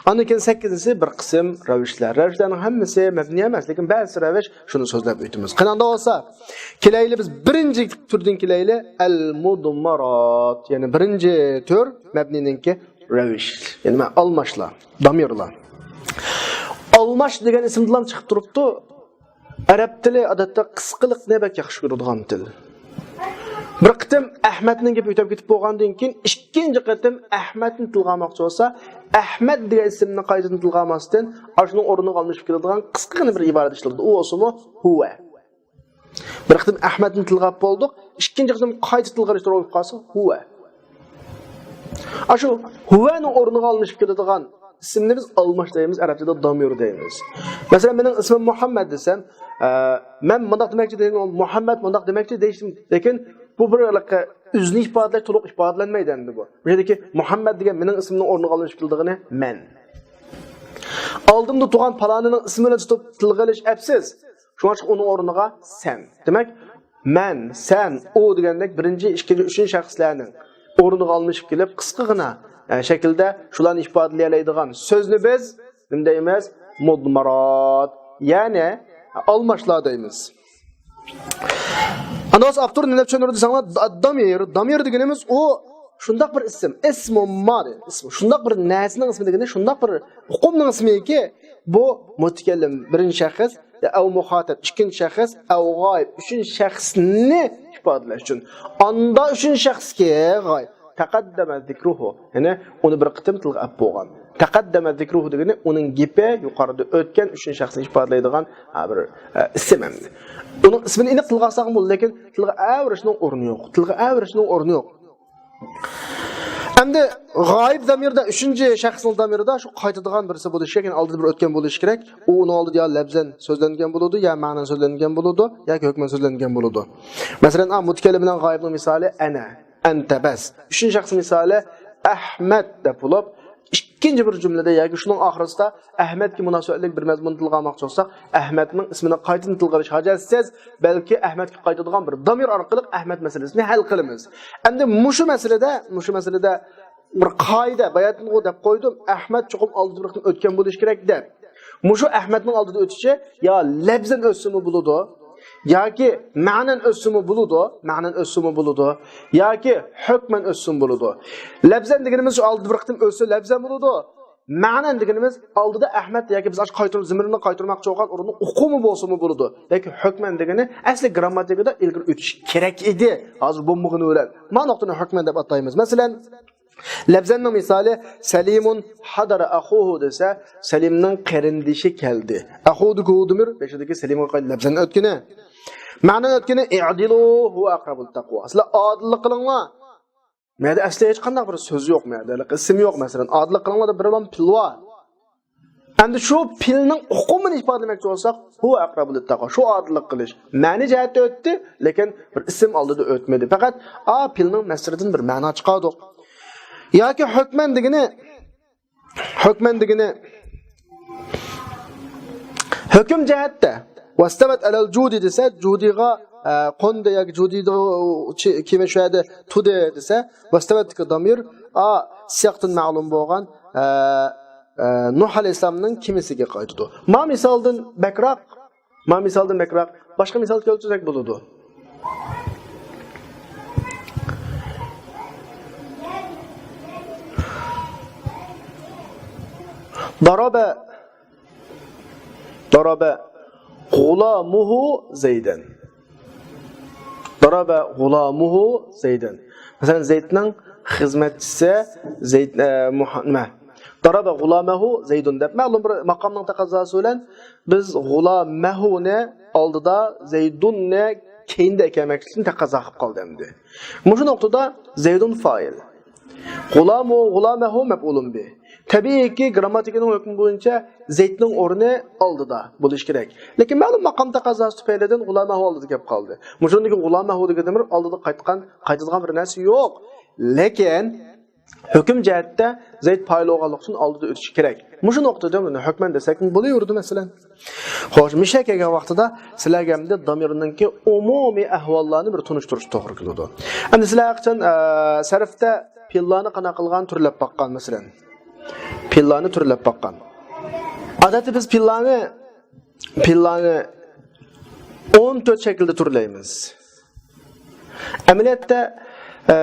ئاندىن كېيىن سەككىزىنچىسى بىر قىسىم رەۋىشلەر. رەۋىشلەرنىڭ ھەممىسى مەبنىي ئەمەس، لېكىن بەزى رەۋىش شۇنى سۆزلەپ ئۆتىمىز. قېنى ئاندا بولسا، كېلەيلى بىز بىرىنچى تۈردىن كېلەيلى، ئەل مۇدمارات. يەنى بىرىنچى تۈر مەبنىينىڭكى رەۋىش. يەنى مە-، ئالماشلار، دامىرلار. ئالماش دېگەن ئىسىمدىنلا چىقىپ تۇرۇپتۇ. ئەرەب تىلى، ئادەتتە، قىسقىلىقنى بەك ياخشى كۆرىدىغان تىل. بىر قېتىم ئەھمەدنىڭ گېپى ئۆتۈپ كېتىپ بولغاندىن كېيىن، ئىككىنچى قېتىم ئەھمەدنى تىلغا ئالماقچى بولسا، ئەھمەد دېگەن ئىسىمنى قايتىدىن تىلغا ئالماستىن، ئاشۇنىڭ ئورنىغا ئالمىشىپ كېلىدىغان قىسقىغىنە بىر ئىبارەت ئىشلىتىدۇ. ئۇ بولسىمۇ ھۇۋە. بىر قېتىم ئەھمەدنى تىلغا ئاپ بولدۇق، ئىككىنچى قېتىم قايتا تىلغا ئېلىشتۇرۇپ قالسا، ھۇۋە. ئاشۇ ھۇۋەنىڭ ئورنىغا ئالمىشىپ كېلىدىغان ئىسىمنى بىز ئالماش دەيمىز، ئەرەبچىدە دامىر دەيمىز. مەسىلەن، مېنىڭ ئىسمىم مۇھەممەد دېسەم، ئە، مەن مۇنداق دېمەكچى دېدىم، مۇھەممەد مۇنداق دېمەكچى دېيىشتىم، لېكىن بۇ بىر ھېلىقى ئۆزىنى ئىپادىلەش، تولۇق ئىپادىلەنمەيدۇ ئەمدى بۇ. بۇ يەردىكى مۇھەممەد دېگەن مېنىڭ ئىسمىمنىڭ ئورنىغا ئالمىشىپ كېلىدىغىنى مەن. ئالدىمدا تۇرغان پالانىنىڭ ئىسمىنى تۇتۇپ تىلغا ئېلىش ئەپسىز. شۇڭا ئۇنىڭ ئورنىغا سەن. دېمەك، مەن، سەن، ئۇ دېگەندەك بىرىنچى، ئىككىنچى، ئۈچىنچى شەخسلەرنىڭ ئورنىغا ئالمىشىپ كېلىپ، قىسقىغىنا، ئە، شەكىلدە شۇلارنى ئىپادىلىيەلەيدىغان سۆزنى بىز نېمە دەيمىز؟ مۇدمارات، يەنى ئالماشلار دەيمىز. ئاندىن ئاپتور نېمە دەپ چۈشەندۈردى دېسەڭلار، دا-، دامىر، دامىر دېگىنىمىز ئۇ شۇنداق بىر ئىسىم، ئىسمۇ ما دېگەن ئىسىم، شۇنداق بىر نەرسىنىڭ ئىسمى دېگىنى، شۇنداق بىر ئۇقۇمنىڭ ئىسمىكى، بۇ مۇتەكەللىم بىرىنچى شەخس، ئەۋ مۇخاتەب ئىككىنچى شەخس، ئەۋ غايىب ئۈچىنچى شەخسنى ئىپادىلەش ئۈچۈن. ئاندا ئۈچىنچى شەخسكى غايىب. تەقەددەمە زىكرۇھۇ. يەنى ئۇنى بىر قېتىم تىلغا ئەپ بولغان. تەقەددەمە زىكرۇھۇ دېگىنى ئۇنىڭ گېپى يۇقىرىدا ئۆتكەن ئۈچىنچى شەخسنى ئىپادىلەيدىغان، ھە، بىر، ئە، ئىسىم ئەمدى. ئۇنىڭ ئىسمىنى ئېنىق تىلغا ئالساقمۇ بولىدۇ، لېكىن تىلغا ئەۋېرىشنىڭ ئورنى يوق. تىلغا ئەۋېرىشنىڭ ئورنى يوق. ئەمدى غايىب زامىردا، ئۈچىنچى شەخسنىڭ زامىرىدا شۇ قايتىدىغان بىرسى بولۇشى كېرەك، يەنى ئالدىدا بىر ئۆتكەن بولۇشى كېرەك. ئۇ ئۇنىڭ ئالدىدا يا لەپزەن سۆزلەنگەن بولىدۇ، يا مەنەن سۆزلەنگەن بولىدۇ، ياكى ھۆكمەن سۆزلەنگەن بولىدۇ. مەسىلەن، ئا، مۇتەكەللىم بىلەن غايىبنىڭ مىسالى ئەنە، ئەنتە، بەس. ئۈچىنچى شەخس مىسالى ئەھمەد دەپ بولۇپ، ئىككىنچى بىر جۈملىدە ياكى شۇنىڭ ئاخىرىسىدا ئەھمەدكە مۇناسىۋەتلىك بىر مەزمۇننى تىلغا ئالماقچى بولساق، ئەھمەدنىڭ ئىسمىنى قايتىدىن تىلغا ئېلىش ھاجەتسىز، بەلكى ئەھمەدكە قايتىدىغان بىر دامىر ئارقىلىق ئەھمەد مەسىلىسىنى ھەل قىلىمىز. ئەمدى مۇشۇ مەسىلىدە، مۇشۇ مەسىلىدە بىر قائىدە، باياتىنغۇ دەپ قويدۇم، ئەھمەد چوقۇم ئالدىدا بىر قېتىم ئۆتكەن بولۇشى كېرەك دەپ. مۇشۇ ئەھمەدنىڭ ئالدىدا ئۆتۈشى يا لەپزەن ئۆتسىمۇ بولىدۇ، ياكى مەنەن ئۆتسىمۇ بولىدۇ، مەنەن ئۆتسىمۇ بولىدۇ، ياكى ھۆكمەن ئۆتسىمۇ بولىدۇ. لەپزەن دېگىنىمىز شۇ ئالدىدا بىر قېتىم ئۆتسە لەپزەن بولىدۇ. مەنەن دېگىنىمىز ئالدىدا ئەھمەد ياكى بىز ئاشۇ قايتۇرۇپ، زېمىرنى قايتۇرماقچى بولغان ئورۇننىڭ ئۇقۇمى بولسىمۇ بولىدۇ. ياكى ھۆكمەن دېگىنى ئەسلى گىرامماتىكىدا ئىلگىرى ئۆتۈشى كېرەك ئىدى. ھازىر بولمىغىنى بىلەن. مانا نۇقتىنى ھۆكمەن دەپ ئاتايمىز. مەسىلەن، لەپزەننىڭ مىسالى، سەلىمۇن ھەدەرە ئەخۇھۇ دېسە، سەلىمنىڭ قېرىندىشى كەلدى. ئەخۇدىكى ھۇ دۇمۇر، بېشىدىكى سەلىمغا قايتىپ لەپزەن ئۆتكىنى. مەنە ئۆتكىنى، ئىئدىلۇ ھۇۋە ئەقرەبۇ لىتتەقۋا. سىلەر ئادىللىق قىلىڭلار. مەدە ئەسلى ھېچقانداق بىر سۆز يوق، مەدە ئىسىم يوق. مەسىلەن، ئادىللىق قىلىڭلار دەپ بىر بىلەن پىل بار. ئەمدى شۇ پىلنىڭ ئۇقۇمىنى ئىپادىلىمەكچى بولساق، ھۇۋە ئەقرەبۇ لىتتەقۋا، شۇ ئادىللىق قىلىش. مەنە جەھەتتە ئۆتتى، لېكىن بىر ئىسىم ئالدىدا ئۆتمىدى. پەقەت ئا پىلنىڭ مەسىلىدىن بىر مەنا چىقاردۇق. ياكى ھۆكمەن دېگىنى، ھۆكمەن دېگىنى، ھۆكۈم جەھەتتە، ۋەستەۋەت ئەلەل جۇدى دېسە، جۇدىغا، ئە، قوندى ياكى جۇدىدا چى-، كېمە شۇ يەردە تۇدى دېسە، ۋەستەۋەتتىكى دامىر، ئا، سىياقتىن مەلۇم بولغان، ئە، ئە، نۇھ ئەلەيھىسسالامنىڭ كېمىسىگە قايتىدۇ. ما مىسالدىن بەكراق، ما مىسالدىن بەكراق باشقا مىسال كەلتۈرسەك بولىدۇ. ضرب، ضرب غلامه زيدا. ضرب غلامه زيدا. مەسىلەن، زەيدنىڭ خىزمەتچىسى زەيد، ئە، مۇھا-، نېمە؟ ضرب غلامه زيد دەپ مەلۇم بىر ماقامنىڭ تەقەززاسى بىلەن بىز غۇلامەھۇنى ئالدىدا زەيدۇننى كەينىدە ئەكەلمەكلىكنى تەقەززا قىلىپ قالدى ئەمدى. مۇشۇ نۇقتىدا زەيدۇن فائىل. غۇلامۇ، غۇلامەھۇ مەپئۇلۇن بىھ. تەبىئىيكى، گىرامماتىكىنىڭ ھۆكمى بويىچە زەيدنىڭ ئورنى ئالدىدا بولۇشى كېرەك. لېكىن مەلۇم ماقام تەقەززاسى تۈپەيلىدىن غۇلامەھۇ ئالدىدا كەپ قالدى. مۇشۇندىكى غۇلامەھۇ دېگەن ئالدىدا قايتقان، قايتىدىغان بىر نەرسە يوق. لېكىن ھۆكۈم جەھەتتە زەيد پائىل بولغانلىقى ئۈچۈن ئالدىدا ئۆتۈشى كېرەك. مۇشۇ نۇقتىدا بۇنى ھۆكمەن دېسەك بولۇۋېرىدۇ، مەسىلەن. خوش، مۇشۇ كەلگەن ۋاقتىدا سىلەرگە ئەمدى دامىرنىڭكى ئومۇمىي ئەھۋاللارنى بىر تونۇشتۇرۇش توغرا كېلىدۇ. ئەمدى سىلەر ھەرقاچان، ئە، سەرفتە پېئىللارنى قانداق قىلغان تۈرلەپ باققان، مەسىلەن. پېئىللارنى تۈرلەپ باققان. ئادەتتە بىز پېئىللارنى، پېئىللارنى ئون تۆت شەكىلدە تۈرلەيمىز. ئەمەلىيەتتە، ئە،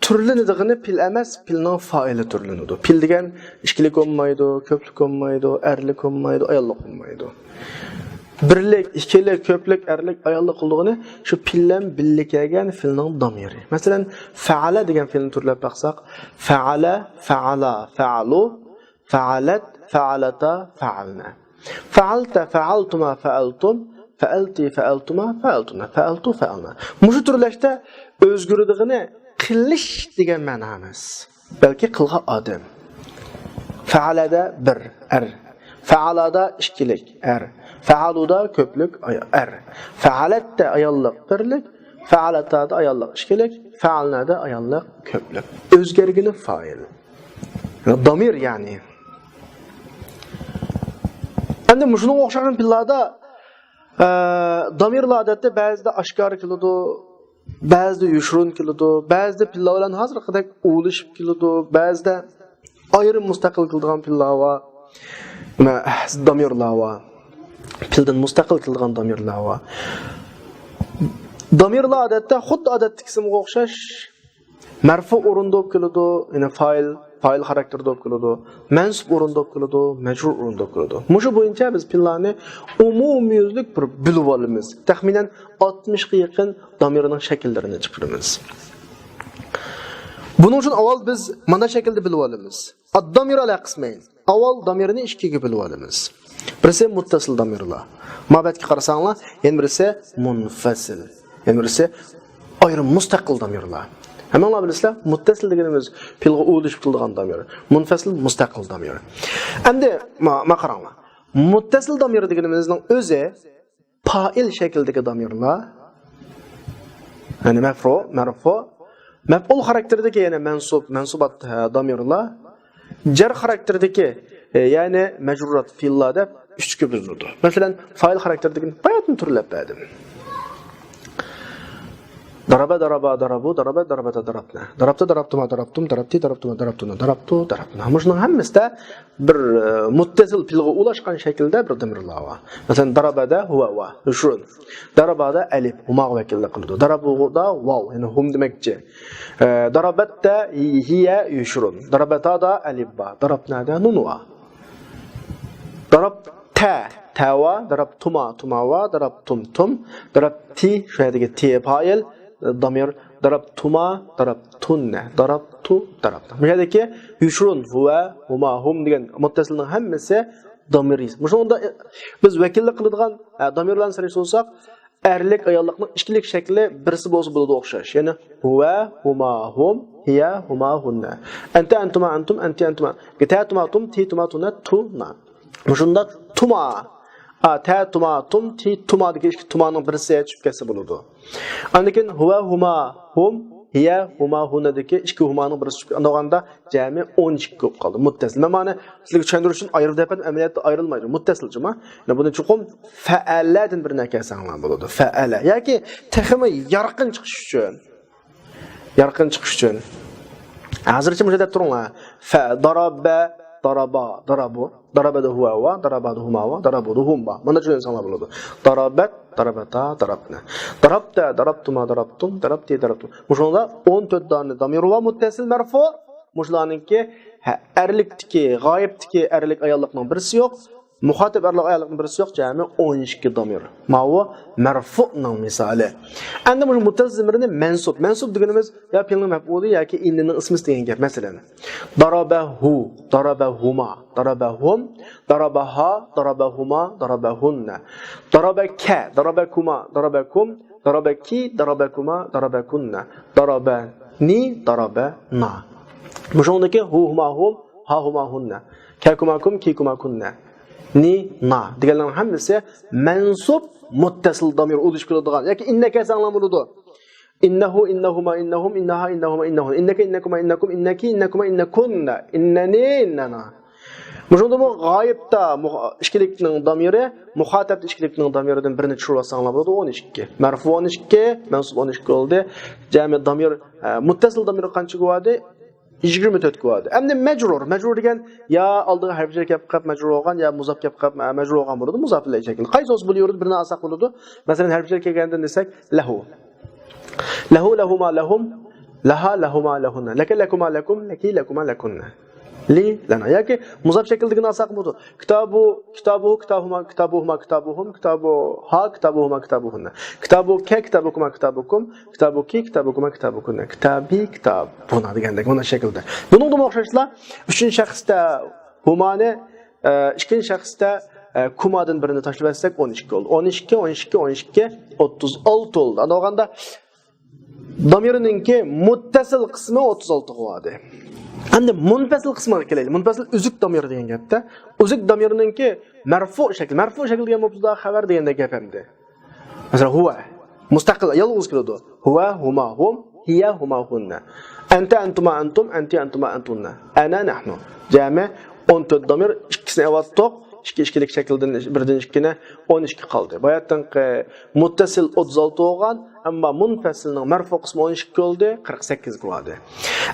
تۈرلىنىدىغىنى پېئىل ئەمەس، پېئىلنىڭ فائىلى تۈرلىنىدۇ. پېئىل دېگەن ئىككىلىك بولمايدۇ، كۆپلۈك بولمايدۇ، ئەرلىك بولمايدۇ، ئاياللىق بولمايدۇ. بىرلىك، ئىككىلىك، كۆپلۈك، ئەرلىك، ئاياللىق بولىدىغىنى شۇ پېئىل بىلەن بىللە كەلگەن پېئىلنىڭ دامىرى. مەسىلەن، فەئەلە دېگەن پېئىلنى تۈرلەپ باقساق، فەئەلە، فەئەلا، فەئەلۇ، فەئەلەت، فەئەلەتا، فەئەلنە. فەئەلتە، فەئەلتۇما، فەئەلتۇم، فەئەلتى، فەئەلتۇما، فەئەلتۇنە، فەئەلتۇ، فەئەلنە. مۇشۇ تۈرلەشتە ئۆزگىرىدىغىنى قىلىش دېگەن مەنا ئەمەس، بەلكى قىلغان ئادەم. فەئەلەدە بىر، ئەر. فەئەلادا ئىككىلىك، ئەر. فەئەلۇدا كۆپلۈك، ئاي-، ئەر. فەئەلەتتە ئاياللىق بىرلىك، فەئەلەتادا ئاياللىق ئىككىلىك، فەئەلنەدە ئاياللىق كۆپلۈك. ئۆزگەرگىنى فائىل. دامىر يەنى. ئەمدى مۇشۇنىڭغا ئوخشىغان پېئىللاردا، ئە، دامىرلار ئادەتتە بەزىدە ئاشكارا كېلىدۇ، بەزىدە يوشۇرۇن كېلىدۇ، بەزىدە پېئىللار بىلەن ھازىرقىدەك ئۇلىشىپ كېلىدۇ، بەزىدە ئايرىم مۇستەقىل كېلىدىغان پېئىللار بار. نېمە، دامىرلار بار. پېئىلدىن مۇستەقىل كېلىدىغان دامىرلار بار. دامىرلار ئادەتتە خۇددى ئادەتتىكىسىمىغا ئوخشاش مەرفۇ ئورۇندا بولۇپ كېلىدۇ، يەنى فائىل، فائىل خاراكتېرىدا بولۇپ كېلىدۇ، مەنسۇب ئورۇندا بولۇپ كېلىدۇ، مەجرۇر ئورۇندا بولۇپ كېلىدۇ. مۇشۇ بويىچە بىز پېئىللارنى ئومۇميۈزلۈك بىر بىلىپ ئالىمىز. تەخمىنەن ئاتمىشقا يېقىن دامىرنىڭ شەكىللىرىنى چىقىرىمىز. بۇنىڭ ئۈچۈن ئاۋۋال بىز مانا شەكىلدە بىلىپ ئالىمىز. ئاددامىر ئەلا قىسمەين. ئاۋۋال دامىرنى ئىككىگە بۆلۈپ ئالىمىز. بىرسى مۇتتەسىل دامىرلار. مابەتكە قارىساڭلار، يەنە بىرسى مۇنفەسىل. يەنە بىرسى ئايرىم مۇستەقىل دامىرلار. ھەممىڭلار بىلىسىلەر، مۇتتەسىل دېگىنىمىز پېئىلغا ئۇلىشىپ كېلىدىغان دامىر. مۇنفەسىل مۇستەقىل دامىر. ئەمدى ما، ما قاراڭلار. مۇتتەسىل دامىر دېگىنىمىزنىڭ ئۆزى پائىل شەكلىدىكى دامىرلار، يەنى مەفرۇ، مەرفۇ، مەپئۇل خاراكتېرىدىكى يەنە مەنسۇب، مەنسۇبات، ھە، دامىرلار، جەر خاراكتېرىدىكى، ئە، يەنى مەجرۇرات پېئىللار دەپ ئۈچكە بۆلۈنىدۇ. مەسىلەن، فائىل خاراكتېرىدىكىنى باياتىن تۈرلەپ بەردىم. دارابا، دارابا، دارابۇ، دارابا، داراباتا، دارابنا. دارابتا، دارابتۇما، دارابتۇم، دارابتى، دارابتۇما، دارابتۇنا، دارابتۇ، دارابنا. مۇشۇنىڭ ھەممىسىدە بىر، ئە، مۇتتەسىل پېئىلغا ئۇلاشقان شەكىلدە بىر دامىرلار بار. مەسىلەن، دارابادا ھۇۋا، ۋا، يوشۇرۇن. دارابادا ئەلىپ، ھۇماغا ۋەكىللىك قىلىدۇ. دارابۇدا ۋاۋ، يەنى ھۇم دېمەكچى. ئە، دارابەتتە ھىيە، يوشۇرۇن. دارابەتادا ئەلىپ بار. دارابنادا نۇن بار. دارابتە، تە بار. دارابتۇما، تۇما بار. دارابتۇم، تۇم. دارابتى، شۇ يەردىكى تى پائىل، دامىر. دارابتۇما، دارابتۇننە، دارابتۇ، دارابنا. بۇ يەردىكى يوشۇرۇن، ھۇۋە، ھۇما، ھۇم دېگەن مۇتتەسىلنىڭ ھەممىسى دامىر. مۇشۇنىڭدا بىز ۋەكىللىك قىلىدىغان، ئە، دامىرلارنى سانايدىغان بولساق، ئەرلىك، ئاياللىقنىڭ ئىككىلىك شەكلى بىرسى بولسا بولىدۇ ئوخشاش. يەنى ھۇۋە، ھۇما، ھۇم، ھىيە، ھۇما، ھۇننە. ئەنتە، ئەنتۇما، ئەنتۇم، ئەنتى، ئەنتۇما. تە، تۇما، تۇم، تى، تۇما، تۇنە، تۇنا. مۇشۇندا تۇما. ئا، تە، تۇما، تۇم، تى، تۇما دېگەن ئىككى تۇمانىڭ بىرسى چۈشۈپ كەتسە بولىدۇ. ئاندىن كېيىن ھۇۋە، ھۇما، ھۇم، ھىيە، ھۇما، ھۇننەدىكى ئىككى ھۇمانىڭ بىرسى چۈشۈپ كەتسە، ئۇنداقتا جەمئىي ئون ئىككى بولۇپ قالدى. مۇتتەسىل. مەن مانا سىزگە چۈشەندۈرۈش ئۈچۈن ئايرىپ دەپ، ئەمەلىيەتتە ئايرىلمايدۇ. مۇتتەسىل جۇما. يەنە بۇنى چوقۇم فەئەلەدىن بىرنى ئەكەلسەڭلار بولىدۇ. فەئەلە. ياكى تېخىمۇ يارقىن چىقىش ئۈچۈن. يارقىن چىقىش ئۈچۈن. ھازىرچە مۇشۇ دەپ تۇرۇڭلار. فە، دارابە، دارابا، دارابۇ. دارابەدە ھۇۋا، ۋا، دارابادە ھۇما، ۋا، دارابۇدە ھۇم، با. مانا چۈشەنسەڭلار بولىدۇ. دارابەت، دارابەتا، دارابنە. دارابتە، دارابتۇما، دارابتۇم، دارابتى، دارابتۇم. مۇشۇنىڭدا ئون تۆت دانە دامىر ۋا مۇتتەسىل مەرفۇ. مۇشۇلارنىڭكى، ھە، ئەرلىكتىكى، غايىبتىكى ئەرلىك ئاياللىقنىڭ بىرسى يوق. مۇخاتەپ ئەرلىك ئاياللىقنىڭ بىرسى يوق، جەمئىي ئون ئىككى دامىر. ماۋۇ مەرفۇنىڭ مىسالى. ئەمدى مۇشۇ مۇتتەسىل زېمىرنى مەنسۇب. مەنسۇب دېگىنىمىز يا پېئىلنىڭ مەپئۇلى ياكى ئىننىنىڭ ئىسمىسى دېگەن گەپ. مەسىلەن، دارابەھۇ، دارابەھۇما، دارابەھۇم، دارابەھا، دارابەھۇما، دارابەھۇننە. دارابەكە، دارابەكۇما، دارابەكۇم، دارابەكى، دارابەكۇما، دارابەكۇننە. دارابەنى، دارابەنا. مۇشۇنىڭدىكى ھۇ، ھۇما، ھۇم، ھا، ھۇما، ھۇننە. كەكۇما، كۇم، كىكۇما، كۇننە. نى، نا دېگەنلەرنىڭ ھەممىسى مەنسۇب مۇتتەسىل دامىر ئۇلىشىپ كېلىدىغان ياكى ئىننەكە دېسەڭلار بولىدۇ. ئىننەھۇ، ئىننەھۇما، ئىننەھۇم، ئىننەھا، ئىننەھۇما، ئىننەھۇن. ئىننەكە، ئىننەكۇما، ئىننەكۇم، ئىننەكى، ئىننەكۇما، ئىننەكۇننە. ئىننەنى، ئىننەنا. مۇشۇندىمۇ غايىبتا مۇخ-، ئىككىلىكنىڭ دامىرى، مۇخاتەبتە ئىككىلىكنىڭ دامىرىدىن بىرنى چۈشۈرۈۋالساڭلار بولىدۇ، ئون ئىككى. مەرفۇ ئون ئىككى، مەنسۇب ئون ئىككى بولدى. جەمئىي دامىر، ئە، مۇتتەسىل دامىر قانچىگە بولدى؟ يىگىرمە تۆتكە بولدى. ئەمدى مەجرۇر. مەجرۇر دېگەن يا ئالدىغا ھەرپ جەر كەپ قاپ مەجرۇر بولغان، يا مۇزاپ كەپ قاپ مەجرۇر بولغان بولىدۇ. مۇزاپ ئىلەيھى شەكلى. قايسى بولسا بولۇۋېرىدۇ، بىرىنى ئالساق بولىدۇ. مەسىلەن، ھەرپ جەر كەلگەندىن دېسەك، لەھۇ. لەھۇ، لەھۇما، لەھۇم. لەھا، لەھۇما، لەھۇننە. لەكە، لەكۇما، لەكۇم. لەكى، لەكۇما، لەكۇننە. لى، لەنا. ياكى مۇزاپ شەكىلدىكىنى ئالساق بولىدۇ. كىتابۇ، كىتابۇ، كىتابۇما، كىتابۇھۇما، كىتابۇھۇم. كىتابۇ ھا، كىتابۇھۇما، كىتابۇھۇننە. كىتابۇ كە، كىتابۇكۇما، كىتابۇكۇم. كىتابۇكى، كىتابۇكۇما، كىتابۇكۇننە. كىتابى، كىتابۇنا دېگەندەك مانا شەكىلدە. بۇنىڭدىمۇ ئوخشاشلا ئۈچىنچى شەخستە ھۇمانى، ئە، ئىككىنچى شەخستە، ئە، كۇمادىن بىرنى تاشلىۋەتسەك ئون ئىككى بولدى. ئون ئىككى، ئون ئىككى، ئون ئىككى، ئوتتۇز ئالتە بولدى. ئانداق بولغاندا دامىرنىڭكى مۇتتەسىل قىسمى ئوتتۇز ئالتىغا بولدى. ئەمدى مۇنپەسىل قىسمىغا كېلەيلى. مۇنپەسىل ئۈزۈك دامىر دېگەن گەپتە. ئۈزۈك دامىرنىڭكى مەرفۇ شەكلى. مەرفۇ شەكلى دېگەن مۇبتەدا خەۋەر دېگەندەك گەپ ئەمدى. مەسىلەن، ھۇۋە. مۇستەقىل، يالغۇز كېلىدۇ. ھۇۋە، ھۇما، ھۇم، ھىيە، ھۇما، ھۇننە. ئەنتە، ئەنتۇما، ئەنتۇم، ئەنتى، ئەنتۇما، ئەنتۇننە. ئەنە، نەھنۇ. جەمئىي ئون تۆت دامىر، ئىككىسىنى ئەۋەتتۇق. ئىككى ئىككىلىك شەكىلدىن بىردىن ئىككىنى، ئون ئىككى قالدى. باياتىنقى مۇتتەسىل ئوتتۇز ئالتە بولغان، ئەمما مۇنپەسىلنىڭ مەرفۇ قىسمى ئون ئىككى بولدى، قىرىق سەككىزگە بارغان.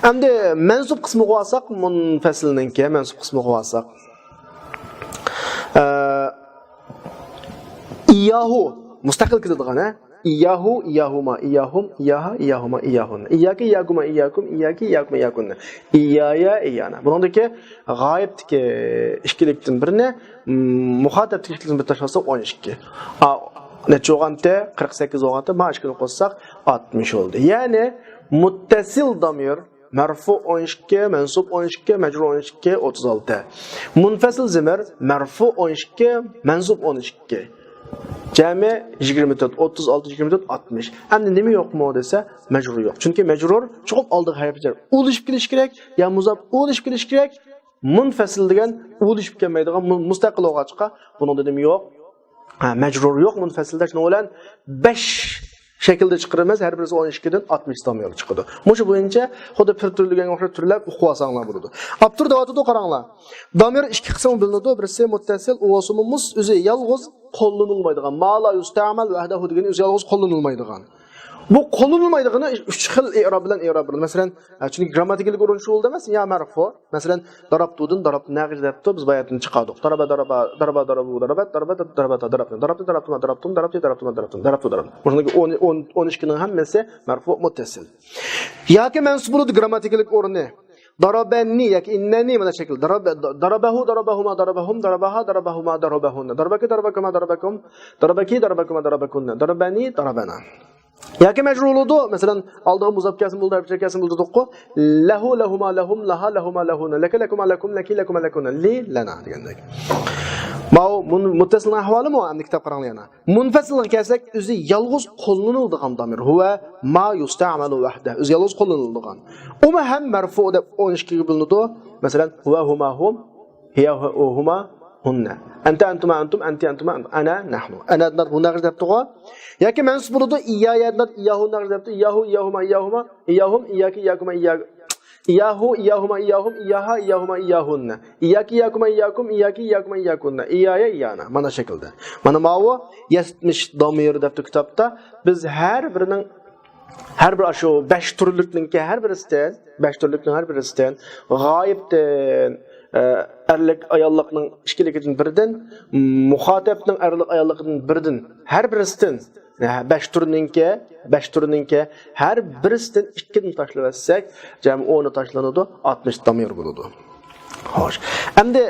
ئەمدى مەنسۇب قىسمىغا بارساق، مۇنپەسىلنىڭكى مەنسۇب قىسمىغا بارساق، ئە، ئىياھۇ مۇستەقىل كېلىدىغان، ھە؟ ئىياھۇ، ئىياھۇما، ئىياھۇم، ئىياھا، ئىياھۇما، ئىياھۇننا. ئىياكى، ئىياكۇما، ئىياكۇم، ئىياكى، ئىياكۇما، ئىياكۇننا. ئىيايا، ئىيانا. بۇنىڭدىكى غايىبتىكى ئىككىلىكتىن بىرنى، م، مۇخاتەپتىكى ئىككىلىكتىن بىرنى تاشلىساق، ئون ئىككى. ئا، نەچچە بولغانتى؟ قىرىق سەككىز بولغانتى. ما ئىككىنى قوشساق، ئاتمىش بولدى. يەنى مۇتتەسىل دامىر، مەرفۇ ئون ئىككى، مەنسۇب ئون ئىككى، مەجرۇر ئون ئىككى، ئوتتۇز ئالتە. مۇنفەسىل زىمىر، مەرفۇ ئون ئىككى، مەنسۇب ئون ئىككى. جەمئىي يىگىرمە تۆت، ئوتتۇز ئالتە، يىگىرمە تۆت، ئاتمىش. ئەمدى نېمە يوقمۇ دېسە، مەجرۇر يوق. چۈنكى مەجرۇر چوقۇم ئالدىغا ھەرپ جەر ئۇلىشىپ كېلىشى كېرەك، يا مۇزاپ ئۇلىشىپ كېلىشى كېرەك. مۇنفەسىل دېگەن ئۇلىشىپ كەلمەيدىغان، مۇ-، مۇستەقىل بولغاچقا، بۇنىڭدا نېمە يوق؟ ھە، مەجرۇر يوق مۇنفەسىلدە. شۇنىڭ بىلەن بەش شەكىلدە چىقىرىمىز، ھەر بىرسى ئون ئىككىدىن ئاتمىش دامىر چىقىدۇ. مۇشۇ بويىچە خۇددى پىر تۈرلىگەنگە ئوخشاش تۈرلەپ ئوقۇۋالساڭلار بولىدۇ. ئاپتور دەۋاتىدۇ، قاراڭلار. دامىر ئىككى قىسىمغا بۆلۈنىدۇ. بىرسى مۇتتەسىل، ئۇۋاسۇمۇ مۇس، ئۆزى يالغۇز قوللىنىلمايدىغان. ما لا يۇستەمەل ۋەھدەھۇ دېگەن ئۆزى يالغۇز قوللىنىلمايدىغان. بۇ قوللىنىلمايدىغىنى ئۈچ خىل ئىئراب بىلەن ئىئراب بولىدۇ. مەسىلەن، ئە، چۈنكى گرامماتىكىلىق ئورۇن شۇ بولدى ئەمەس، يا مەرفۇ. مەسىلەن، دارابتۇدىن دارابتۇ نەغىش دەپتۇ، بىز باياتىن چىقاردۇق. دارابا، دارابا، دارابا، دارابۇ، دارابەت، دارابەت، داراباتا، دارابنى، دارابتى، دارابتۇما، دارابتۇم، دارابتى، دارابتۇما، دارابتۇم، دارابتۇ، دارابنى. مۇشۇنىڭ ئون، ئون، ئون ئىككىنىڭ ھەممىسى مەرفۇ مۇتتەسىل. ياكى مەنسۇب بولىدۇ، گرامماتىكىلىق ئورنى. دارابەننى ياكى ئىننەنى مانا شەكىل. دارابە-، دارابەھۇ، دارابەھۇما، دارابەھۇم، داراباھا، داراباھۇما، داراباھۇننا. دارابەكى، دارابەكۇما، دارابەكۇم. دارابەكى، دارابەكۇما، دارابەكۇننا. دارابەنى، دارابەنا. ياكى مەجرۇر بولىدۇ. مەسىلەن، ئالدىغا مۇزاپ كەلسىمۇ بولىدۇ، ھەرپ جەر كەلسىمۇ بولىدۇ دېدۇققۇ. لەھۇ، لەھۇما، لەھۇم، لەھا، لەھۇما، لەھۇننا. لەكە، لەكۇما، لەكۇم، لەكى، لەكۇما، لەكۇننا. لى، لەنا دېگەندەك. ماۋۇ مۇن-، مۇتتەسىلنىڭ ئەھۋالىمۇ، ئەمدى كىتاب قاراڭلار يەنە. مۇنفەسىلغا كەلسەك، ئۆزى يالغۇز قوللىنىلىدىغان دامىر. ھۇۋە ما يۇستەمەلۇ ۋەھدە. ئۆزى يالغۇز قوللىنىلىدىغان. ئۇمۇ ھەم مەرفۇ دەپ ئون ئىككىگە بۆلۈنىدۇ. مەسىلەن، ھۇۋە، ھۇما، ھۇم. ھىيە، ھۇ-، ھۇما، ھۇننە. ئەنتە، ئەنتۇما، ئەنتۇم، ئەنتى، ئەنتۇما، ئەنە، نەھنۇ. ئەنە، بۇ نەغىش دەپتىغۇ. ياكى مەنسۇب بولىدۇ. ئىيايە، ئىياھۇ نەغىش دەپتۇ. ئىياھۇ، ئىياھۇما، ئىياھۇما، ئىياھۇم، ئىياكى، ئىياكۇما، ئىيا-، ئىياھۇ، ئىياھۇما، ئىياھۇم، ئىياھا، ئىياھۇما، ئىياھۇننا. ئىياكى، ئىياكۇما، ئىياكۇم، ئىياكى، ئىياكۇما، ئىياكۇننا. ئىيايە، ئىيانا. مانا شەكىلدە. مانا ماۋۇ يەتمىش دامىر دەپتۇ كىتابتا. بىز ھەر بىرىنىڭ ھەر بىر ئاشۇ بەش تۈرلۈكنىڭكى ھەر بىرسىدىن، بەش تۈرلۈكنىڭ ھەر بىرسىدىن، غايىبتىن، ئە، ئەرلىك ئاياللىقنىڭ ئىككىلىكىدىن بىردىن، مۇخاتەپنىڭ ئەرلىك ئاياللىقىدىن بىردىن، ھەر بىرسىدىن، ئە، بەش تۈرنىڭكى، بەش تۈرنىڭكى ھەر بىرسىدىن ئىككىدىن تاشلىۋەتسەك، جەمئىي ئونى تاشلىنىدۇ، ئاتمىش دامىر بولىدۇ. خوش. ئەمدى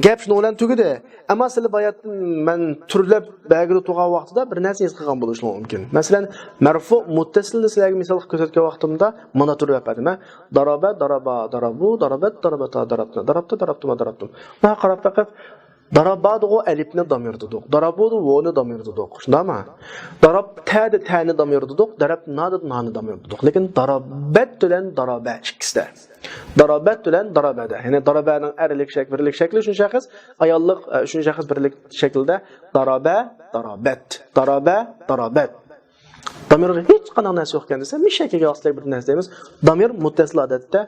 گەپ شۇنىڭ بىلەن تۈگىدى. ئەمما سىلەر باياتىن مەن تۈرلەپ بەلگىلەپ تۇرغان ۋاقتىدا بىر نەرسە ھېس قىلغان بولۇشىڭلار مۇمكىن. مەسىلەن، مەرفۇ مۇتتەسىلنى سىلەرگە مىسال قىلىپ كۆرسەتكەن ۋاقتىمدا مانا تۈرلەپ بەردىم، ھە. دارابە، دارابا، دارابۇ، دارابەت، داراباتا، دارابنا، دارابتا، دارابتۇما، دارابتۇم. مانا قاراپ بېقىپ، دارابادىغۇ ئەلىپنى دامىر دېدۇق. دارابۇدۇ ۋونى دامىر دېدۇق. شۇنداقمۇ؟ داراب تەدە تەنى دامىر دېدۇق. داراب نادە نانى دامىر دېدۇق. لېكىن دارابەت بىلەن دارابە ئىككىسىدە. دارابەت بىلەن دارابەدە. يەنى دارابەنىڭ ئەرلىك شەك-، بىرلىك شەكلى ئۈچىنچى شەخس، ئاياللىق، ئە، ئۈچىنچى شەخس بىرلىك شەكلىدە دارابە، دارابەت، دارابە، دارابەت. دامىرغا ھېچقانداق نەرسە يوق ئىكەن دېسە، مىشەكىگە ۋاسىتىلىك بىر نەرسە دەيمىز. دامىر مۇتتەسىل ئادەتتە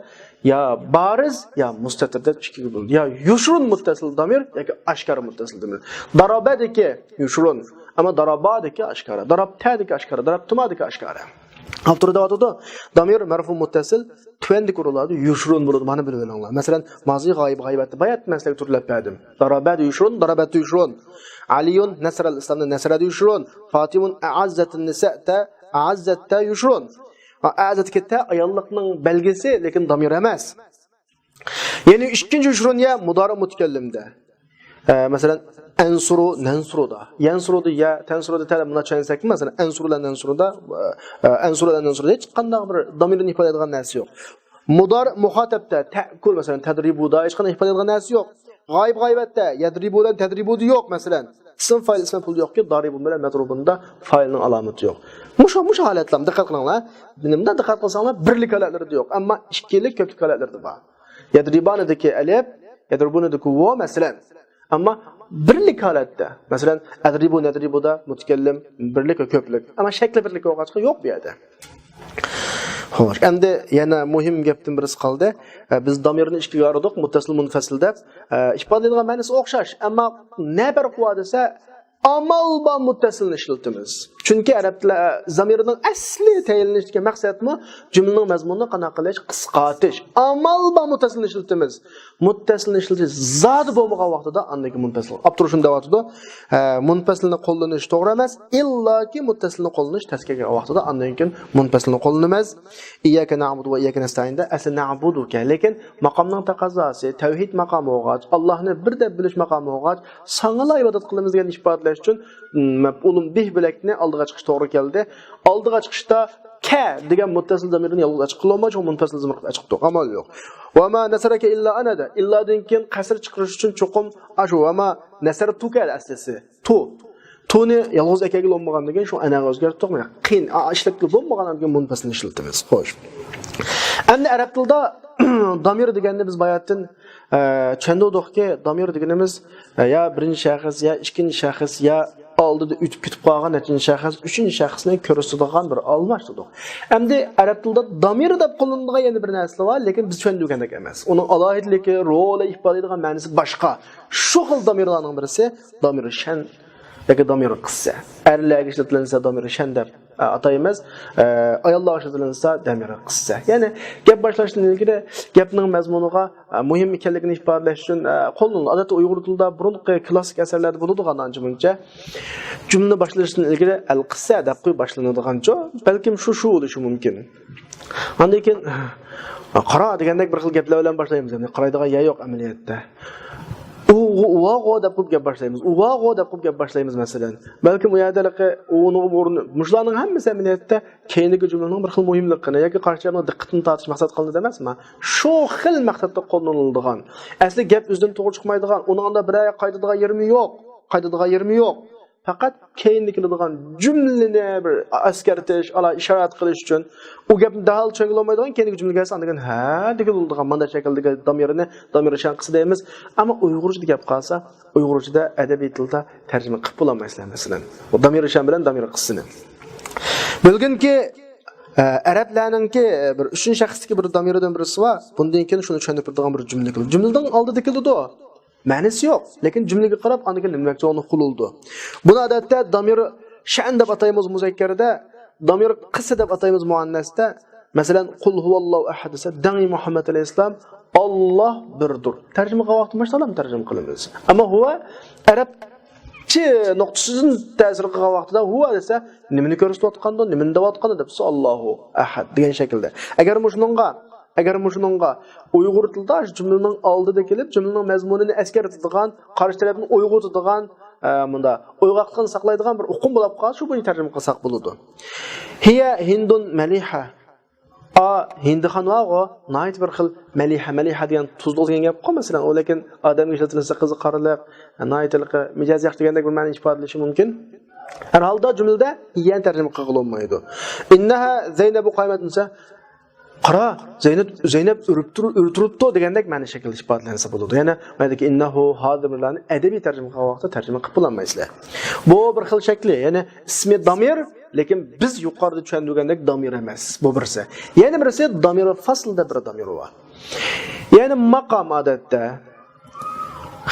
يا بارىز، يا مۇستەتىر دەپ ئىككىگە بۆلۈنىدۇ. يا يوشۇرۇن مۇتتەسىل دامىر ياكى ئاشكارا مۇتتەسىل دامىر. دارابەدىكى يوشۇرۇن، ئەمما دارابادىكى ئاشكارا، دارابتەدىكى ئاشكارا، دارابتۇمادىكى ئاشكارا. ئاپتور دەۋاتىدۇ، دامىر مەرفۇ مۇتتەسىل تۆۋەندىكى ئورۇنلاردا يوشۇرۇن بولىدۇ. مانا بىلىۋېلىڭلار. مەسىلەن، مازى غايىب، غايىبەتتە باياتىن مەن سىلەرگە تۈرلەپ بەردىم. دارابەدە يوشۇرۇن، دارابەتتە يوشۇرۇن. ئەلىيۇن نەسرەل ئىسلامنى نەسرەدە يوشۇرۇن. فاتىمۇن ئەئەززەتىن نىسەتە، ئەئەززەتتە يوشۇرۇن. ئەئەززەتكە تە ئاياللىقنىڭ بەلگىسى، لېكىن دامىر ئەمەس. يەنى ئىككىنچى يوشۇرۇن يە مۇدارى مۇتەكەللىمدە. ئە، مەسىلەن، ئەنسۇرۇ، نەنسۇرۇدا. يەنسۇرۇدا يە، تەنسۇرۇدا تە، مۇندا چۈشەنسەكمۇ، مەسىلەن، ئەنسۇرۇ بىلەن نەنسۇرۇدا، ئە، ئەنسۇرۇ بىلەن نەنسۇرۇدا ھېچقانداق بىر دامىرنى ئىپادىلەيدىغان نەرسە يوق. مۇدارى مۇخاتەبتە، تەئكۇل، مەسىلەن، تەدرىبۇدا ھېچقانداق ئىپادىلەيدىغان نەرسە يوق. غايىب غايىبەتتە، يەدرىبۇ بىلەن تەدرىبۇدا يوق، مەسىلەن. ئىسىم فائىل، ئىسمى پۇلدا يوقكى، دارىبۇن بىلەن مەدرۇبۇندا فائىلنىڭ ئالامىتى يوق. مۇشۇ، مۇشۇ ھالەتلەرنى دىققەت قىلىڭلار. نېمىدا دىققەت قىلساڭلار، بىرلىك ھالەتلىرىدە يوق. ئەمما ئىككىلىك، كۆپلۈك ھالەتلىرىدە بار. يەدرىبانىدىكى ئەلىپ، يەدرىبۇنىدىكى ۋو، مەسىلەن. ئەمما بىرلىك ھالەتتە، مەسىلەن، ئەدرىبۇ، نەدرىبۇدا مۇتەكەللىم بىرلىك ۋە كۆپلۈك. ئەمما شەكلى بىرلىك بولغاچقا يوق بۇ يەردە. خوش، ئەمدى يەنە مۇھىم گەپتىن بىرسى قالدى. ئە، بىز دامىرنى ئىككىگە ئايرىدۇق، مۇتتەسىل، مۇنپەسىل دەپ. ئە، ئىپادىلەيدىغان مەنىسى ئوخشاش، ئەمما نە پەرقى بار دېسە، ئامال بار مۇتتەسىلنى ئىشلىتىمىز. چۈنكى ئەرەب تىلى، ئە، زامىرنىڭ ئەسلى تەيىنلىنىشتىكى مەقسەتمۇ جۈملىنىڭ مەزمۇنىنى قانداق قىلىش؟ قىسقارتىش. ئامال بار مۇتتەسىلنى ئىشلىتىمىز. مۇتتەسىلنى ئىشلىتىش زادى بولمىغان ۋاقتىدا ئاندىن كېيىن مۇنپەسىل. ئاپتور شۇنداق دەۋاتىدۇ. ئە، مۇنپەسىلنى قوللىنىش توغرا ئەمەس. ئىللاكى مۇتتەسىلنى قوللىنىش تەس كەلگەن ۋاقتىدا ئاندىن كېيىن مۇنپەسىلنى قوللىنىمىز. ئىيياكە نەئبۇدۇ ۋە ئىيياكە نەستەئىن دە ئەسلى نەئبۇدۇ ئىكەن. لېكىن ماقامنىڭ تەقەززاسى، تەۋھىد ماقامى بولغاچ، ئاللاھنى بىر دەپ بىلىش ماقامى بولغاچ، ساڭىلا ئىبادەت قىلىمىز دېگەننى ئىپادىلەش ئۈچۈن، م، مەپئۇلۇن بىھ بۆلەكنى ئالدىغا چىقىش توغرا كەلدى. ئالدىغا چىقىشتا كە دېگەن مۇتتەسىل زامىرنى يالغۇز ئاچىقىپ قىلالمايدۇ، چۈنكى مۇنپەسىل زامىر قىلىپ ئاچىقتۇق. ئامال يوق. ۋە ما نەسەرەكە ئىللا ئەنە دە. ئىللادىن كېيىن قەسىر چىقىرىش ئۈچۈن چوقۇم ئاشۇ ۋە ما نەسەرتۇكە ئەسلىسى. تۇ. تۇنى يالغۇز ئەكەلگىلى بولمىغاندىن كېيىن شۇ ئەنەگە ئۆزگەرتتۇق. مانا قىيىن، ئا، ئىشلەتكىلى بولمىغاندىن كېيىن مۇنپەسىلنى ئىشلىتىمىز. خوش. ئەمدى ئەرەب تىلىدا دامىر دېگەننى بىز باياتىن، ئە، چۈشەندۈردۇقكى، دامىر دېگىنىمىز، ئە، يا بىرىنچى شەخس، يا ئىككىنچى شەخس، يا ئالدىدا ئۆتۈپ كېتىپ قالغان نەچچىنچى شەخس، ئۈچىنچى شەخسنى كۆرسىتىدىغان بىر ئالماش دېدۇق. ئەمدى ئەرەب تىلىدا دامىر دەپ قوللىنىدىغان يەنە بىر نەرسە بار، لېكىن بىز چۈشەندۈرگەندەك ئەمەس. ئۇنىڭ ئالاھىدىلىكى، رولى، ئىپادىلەيدىغان مەنىسى باشقا. شۇ خىل دامىرلارنىڭ بىرسى دامىر شەن ياكى دامىر قىسسە. ئەرلەرگە ئىشلىتىلىنسە دامىر شەن دەپ، ئە، ئاتايمىز. ئە، ئاياللارغا ئىشلىتىلىنسە دامىر قىسسە. يەنى گەپ باشلاشتىن ئىلگىرى گەپنىڭ مەزمۇنىغا، ئە، مۇھىم ئىكەنلىكىنى ئىپادىلەش ئۈچۈن، ئە، قوللىنىلىدۇ. ئادەتتە ئۇيغۇر تىلىدا بۇرۇنقى كلاسسىك ئەسەرلەردە بولىدىغان ئانچە مۇنچە جۈملىنى باشلىشتىن ئىلگىرى ئەل قىسسە دەپ قويۇپ باشلىنىدىغانچۇ، بەلكىم شۇ، شۇ بولۇشى مۇمكىن. ئاندىن كېيىن، قارا دېگەندەك بىر خىل گەپلەر بىلەن باشلايمىز. يەنى قارايدىغان يەر يوق ئەمەلىيەتتە. ئۇ، ئۇ، ئۇۋاغۇ دەپ قويۇپ گەپ باشلايمىز. ئۇۋاغۇ دەپ قويۇپ گەپ باشلايمىز، مەسىلەن. بەلكىم ئۇ يەردە ھېلىقى ئۇنىڭ ئورنى، مۇشۇلارنىڭ ھەممىسى ئەمەلىيەتتە كەينىدىكى جۈملىنىڭ بىر خىل مۇھىملىقىنى ياكى قارشى تەرەپنىڭ دىققىتىنى تارتىش مەقسەت قىلىنىدۇ ئەمەسمۇ؟ شۇ خىل مەقسەتتە قوللىنىلىدىغان. ئەسلى گەپ ئۆزىدىن توغرا چىقمايدىغان، ئۇنىڭ ئاندا بىرەر قايتىدىغان يېرىمۇ يوق. قايتىدىغان يېرىمۇ يوق. پەقەت كەينىدە كېلىدىغان جۈملىنى بىر ئەسكەرتىش، ئالا ئىشارەت قىلىش ئۈچۈن ئۇ گەپنى دەرھال چۈشەنگىلى بولمايدىغان، كەينىدىكى جۈملە كەلسە ئاندىن كېيىن ھە دېگىلى بولىدىغان مانا شەكىلدىكى دامىرنى دامىر شەن قىسسە دەيمىز. ئەمما ئۇيغۇرچىدا گەپ قالسا، ئۇيغۇرچىدا ئەدەبىي تىلدا تەرجىمە قىلىپ بولالمايسىلەر، مەسىلەن. بۇ دامىر شەن بىلەن دامىر قىسسىنى. بۈگۈنكى، ئە، ئەرەبلەرنىڭكى، ئە، بىر ئۈچىنچى شەخستىكى بىر دامىرىدىن بىرسى بار. بۇندىن كېيىن شۇنى چۈشەندۈرۈپ بېرىدىغان بىر جۈملە كېلىدۇ. جۈملىنىڭ ئالدىدا كېلىدۇ. مەنىسى يوق، لېكىن جۈملىگە قاراپ ئاندىن كېيىن نېمە دېمەكچى بولغىنى ئۇقۇلىدۇ. بۇنى ئادەتتە دامىر شەن دەپ ئاتايمىز مۇزەككەردە، دامىر قىسسە دەپ ئاتايمىز مۇئەننەستە. مەسىلەن، قۇل ھۇۋاللاھۇ ئەھەد دېسە، دەڭ ئى مۇھەممەد ئەلەيھىسسالام، ئاللاھ بىردۇر. تەرجىمە قىلغان ۋاقتىدا مۇشۇنداق تەرجىمە قىلىمىز. ئەمما ھۇۋا ئەرەبچە نۇقتىسىدىن تەسىر قىلغان ۋاقتىدا ھۇۋا دېسە، نېمىنى كۆرسىتىۋاتقاندۇ، نېمىنى دەۋاتقاندۇ دەپ، ئاللاھۇ ئەھەد دېگەن شەكىلدە. ئەگەر مۇشۇنىڭغا ئەگەر مۇشۇنىڭغا ئۇيغۇر تىلىدا شۇ جۈملىنىڭ ئالدىدا كېلىپ، جۈملىنىڭ مەزمۇنىنى ئەسكەرتىدىغان، قارشى تەرەپنى ئويغىتىدىغان، ئە، مۇنداق ئويغاقلىقىنى ساقلايدىغان بىر ئۇقۇم بولۇپ قالسا، شۇ بويىچە تەرجىمە قىلساق بولىدۇ. ھىيە ھىندۇن مەلىھە. ئا، ھىندىخان بارغۇ، ناھايىتى بىر خىل مەلىھە، مەلىھە دېگەن تۇزلۇق دېگەن گەپقۇ، مەسىلەن، ئۇ لېكىن ئادەمگە ئىشلىتىلسە قىزىقارلىق، ناھايىتى مىجەزى ياخشى دېگەندەك بىر مەنىنى ئىپادىلىشى مۇمكىن. ھەر ھالدا جۈملىدە ھىيەنى تەرجىمە قىلغىلى بولمايدۇ. ئىننەھا زەينەبۇ قائىمەتۇن دېسە، قارا، زەينەپ، زەينەپ ئۆرۈپ تۇر-، ئۆرە تۇرۇپتۇ دېگەندەك مەنە شەكىلدە ئىپادىلەنسە بولىدۇ. يەنە ماندىكى ئىننەھۇ ھازىر بىرلارنى ئەدەبىي تەرجىمە قىلغان ۋاقىتتا تەرجىمە قىلىپ بولالمايسىلەر. بۇ بىر خىل شەكلى، يەنى ئىسمى دامىر، لېكىن بىز يۇقىرىدا چۈشەندۈرگەندەك دامىر ئەمەس. بۇ بىرسى. يەنە بىرسى دامىر فەسل دەپ بىر دامىر بار. يەنى ماقام ئادەتتە.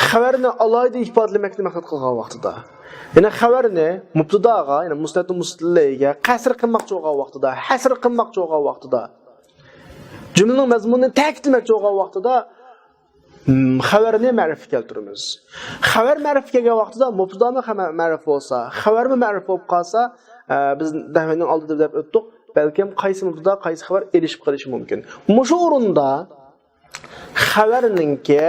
خەۋەرنى ئالاھىدە ئىپادىلىمەكنى مەقسەت قىلغان ۋاقتىدا. يەنى خەۋەرنى مۇبتىداغا، يەنى مۇسنەدنى مۇستەقىللىگە قەسر قىلماقچى بولغان ۋاقتىدا، ھەسر قىلماقچى بولغان ۋاقتىدا. جۈملىنىڭ مەزمۇنىنى تەكىتلىمەكچى بولغان ۋاقتىدا، م، خەۋەرنى مەرىپە كەلتۈرىمىز. خەۋەر مەرىپە كەلگەن ۋاقتىدا مۇبتىدامۇ خەمە-، مەرىپە بولسا، خەۋەرمۇ مەرىپە بولۇپ قالسا، ئە، بىز نەھۋنىڭ ئالدىدا دەپ ئۆتتۇق، بەلكىم قايسى مۇبتىدا، قايسى خەۋەر ئېلىشىپ قېلىشى مۇمكىن. مۇشۇ ئورۇندا خەۋەرنىڭكى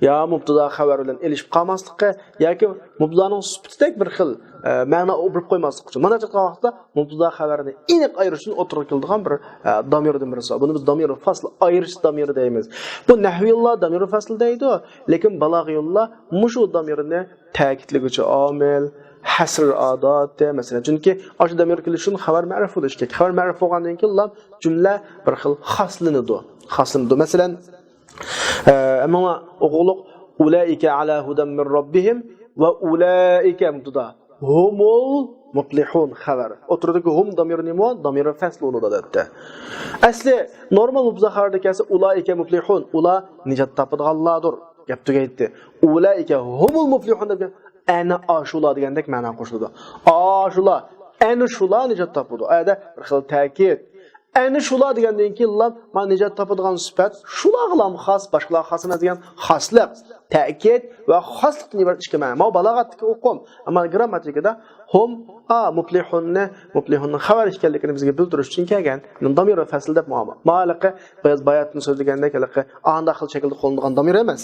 يا مۇبتىدا خەۋەر بىلەن ئېلىشىپ قالماسلىقى ياكى مۇبتىدانىڭ سۈپىتىدەك بىر خىل، ئە، مەنا ئوبۇرۇپ قويماسلىق ئۈچۈن. مانا چىققان ۋاقىتتا مۇبتىدا خەۋەرنى ئېنىق ئايرىش ئۈچۈن ئوتتۇرىغا كېلىدىغان بىر، ئە، دامىردىن بىرسى. بۇنى بىز دامىر فەسل، ئايرىش دامىرى دەيمىز. بۇ نەھۋىيۇللار دامىر فەسل دەيدۇ، لېكىن بالاغىيۇللار مۇشۇ دامىرنى تەكىتلىگۈچى ئامىل، ھەسر ئاداتى، مەسىلەن. چۈنكى ئاشۇ دامىر كېلىشى ئۈچۈن خەۋەر مەرىپ بولۇشى كېرەك. خەۋەر مەرىپ بولغاندىن كېيىنلا جۈملە بىر خىل خاسلىنىدۇ. خاسلىنىدۇ. مەسىلەن، ئە، مانا ئوقۇغۇلۇق، ئۇلائىكە ئەلا ھۇدەم مىن رەببىھىم ۋە ئۇلائىكە مۇبتىدا. ھۇمۇل مۇپلىھۇن خەۋەر. ئوتتۇرىدىكى ھۇم دامىرى نېمە؟ دامىرى فەسل بولىدۇ، ئادەتتە. ئەسلى نورمال مۇبتەدا خەۋەردە كەلسە، ئۇلائىكە مۇپلىھۇن، ئۇلار نىجات تاپىدىغانلاردۇر. گەپ تۈگەيتتى. ئۇلائىكە ھۇمۇل مۇپلىھۇن دەپ، ئەنە ئاشۇلار دېگەندەك مەنا قوشۇلىدۇ. ئاشۇلار، ئەنە شۇلار نىجات تاپىدۇ. ئەدە بىر خىل تەكىت. ئەنە شۇلار دېگەندىن كېيىن لام، مانا نىجات تاپىدىغان سۈپەت شۇلارغىلا خاس، باشقىلارغا خاس ئەمەس دېگەن خاسلىق، تەكىت ۋە خاسلىقتىن ئىبارەت ئىككى مەنە. ماۋۇ بالاغەتتىكى ئۇقۇم، ئەمما گىرامماتىكىدا ھۇم، ئا، مۇپلىھۇننى، مۇپلىھۇننىڭ خەۋەر ئىكەنلىكىنى بىزگە بىلدۈرۈش ئۈچۈن كەلگەن. دامىر ۋە فەسىل دەپ مۇئامىلە. ما ھېلىقى بايا-، باياتىن سۆزلىگەندەك ھېلىقى ئانداق خىل شەكىلدە قوللىنىدىغان دامىر ئەمەس.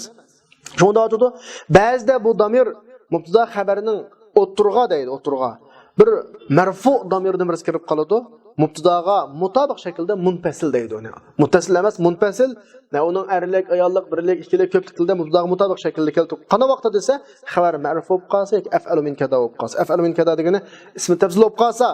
شۇڭا دەۋاتىدۇ، بەزىدە بۇ دامىر مۇبتىدا خەۋەرنىڭ ئوتتۇرىغا دەيدۇ، ئوتتۇرىغا. بىر مەرفۇ دامىردىن بىرسى كىرىپ قالىدۇ. مۇبتىداغا مۇتابىق شەكىلدە مۇنپەسىل دەيدۇ. يەنى مۇتتەسىل ئەمەس، مۇنپەسىل. نە ئۇنىڭ ئەرلىك، ئاياللىق، بىرلىك، ئىككىلىك، كۆپلۈك تىلدا مۇبتىداغا مۇتابىق شەكىلدە كەلتۈرۈپ. قانداق ۋاقىتتا دېسە، خەۋەر مەرفۇ بولۇپ قالسا ياكى ئەفئەلۇ مىن كەزا بولۇپ قالسا. ئەفئەلۇ مىن كەزا دېگىنى ئىسمى تەپسىل بولۇپ قالسا.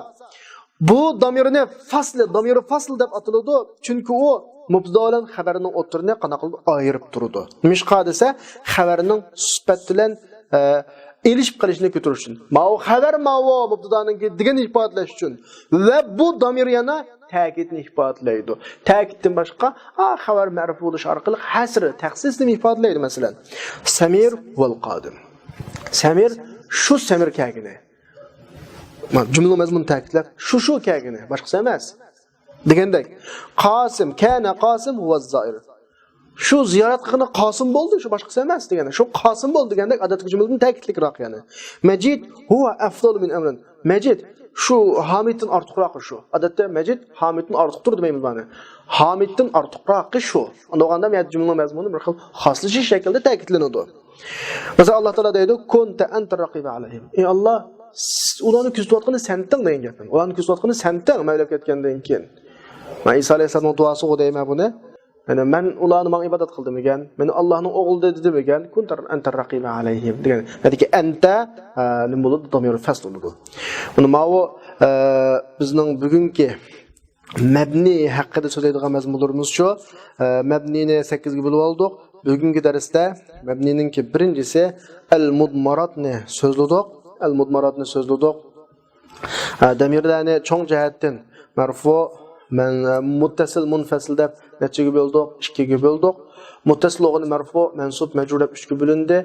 بۇ دامىرنى فاسلى، دامىرى فاسل دەپ ئاتىلىدۇ. چۈنكى ئۇ مۇبتىدا بىلەن خەۋەرنىڭ ئوتتۇرىنى قانداق قىلىدۇ؟ ئايرىپ تۇرىدۇ. نېمىشقا دېسە، خەۋەرنىڭ سۈپەت بىلەن، ئە، ئېلىشىپ قېلىشىنى كۆتۈرۈش ئۈچۈن. ماۋۇ خەۋەر، ماۋۇ مۇبتىدانىڭكى دېگەننى ئىپادىلەش ئۈچۈن. ۋە بۇ دامىر يەنە تەكىتنى ئىپادىلەيدۇ. تەكىتتىن باشقا، ئا، خەۋەر مەرفۇ بولۇش ئارقىلىق ھەسر، تەخسىسنى ئىپادىلەيدۇ. مەسىلەن، سەمىر ۋەل قادىم. سەمىر، شۇ سەمىر كەلگىنى. جۈملىنىڭ مەزمۇنىنى تەكىتلەپ، شۇ، شۇ كەلگىنى، باشقىسى ئەمەس. دېگەندەك، قاسىم، كانە قاسىم ھۇۋە زائىر. شۇ زىيارەت قىلغىنى قاسىم بولدى، شۇ باشقىسى ئەمەس دېگەندەك. شۇ قاسىم بولدى دېگەندەك، ئادەتتىكى جۈملىدىن تەكىتلىكراق يەنى. مەجىد ھۇۋە ئەفزالۇ مىن ئەمرىن. مەجىد شۇ ھامىدتىن ئارتۇقراق شۇ. ئادەتتە مەجىد ھامىدتىن ئارتۇقتۇر دېمەيمىز مانا. ھامىدتىن ئارتۇقراقى شۇ. ئۇنداق بولغاندا، مەجىد جۈملىنىڭ مەزمۇنى بىر خىل خاسلىشىش شەكلىدە تەكىتلىنىدۇ. مەسىلەن، ئاللا تائالا دەيدۇ، كۇنتە ئەنتە رەقىبە ئەلەيھىم. ئەي ئاللا، سىز ئۇلارنى كۆزىتىۋاتقىنى سەنتىڭ دېگەن گەپ. ئۇلارنى كۆزىتىۋاتقىنى سەنتىڭ، مەن ئۆلۈپ كەتكەندىن كېيىن. مانا ئىسا ئەلەيھىسسالامنىڭ دۇئاسىغۇ دەيمەن بۇنى. يەنى مەن ئۇلارنى ماڭا ئىبادەت قىل دېمىگەن، مېنى ئاللانىڭ ئوغلى دېدى دېمىگەن، كۇنتە ئەنتە رەقىبە ئەلەيھىم دېگەن. نەدىكى ئەنتە، ئە، نېمە بولىدۇ؟ دامىر فەسل بولىدۇ. بۇنى ماۋۇ، ئە، بىزنىڭ بۈگۈنكى مەبنى ھەققىدە سۆزلەيدىغان مەزمۇنلىرىمىز شۇ. ئە، مەبنىنى سەككىزگە بۆلۈپ ئالدۇق. بۈگۈنكى دەرستە مەبنىنىڭكى بىرىنچىسى ئەل مۇدماراتنى سۆزلىدۇق. ئەل مۇدماراتنى سۆزلىدۇق. ئە، دەمىرلەرنى چوڭ جەھەتتىن مەرفۇ، مەن، ئە، مۇتتەسىل، مۇنفەسىل دەپ نەچچىگە بۆلدۇق؟ ئىككىگە بۆلدۇق. مۇتتەسىل بولغىنى مەرفۇ، مەنسۇب، مەجرۇر دەپ ئۈچكە بۆلۈندى.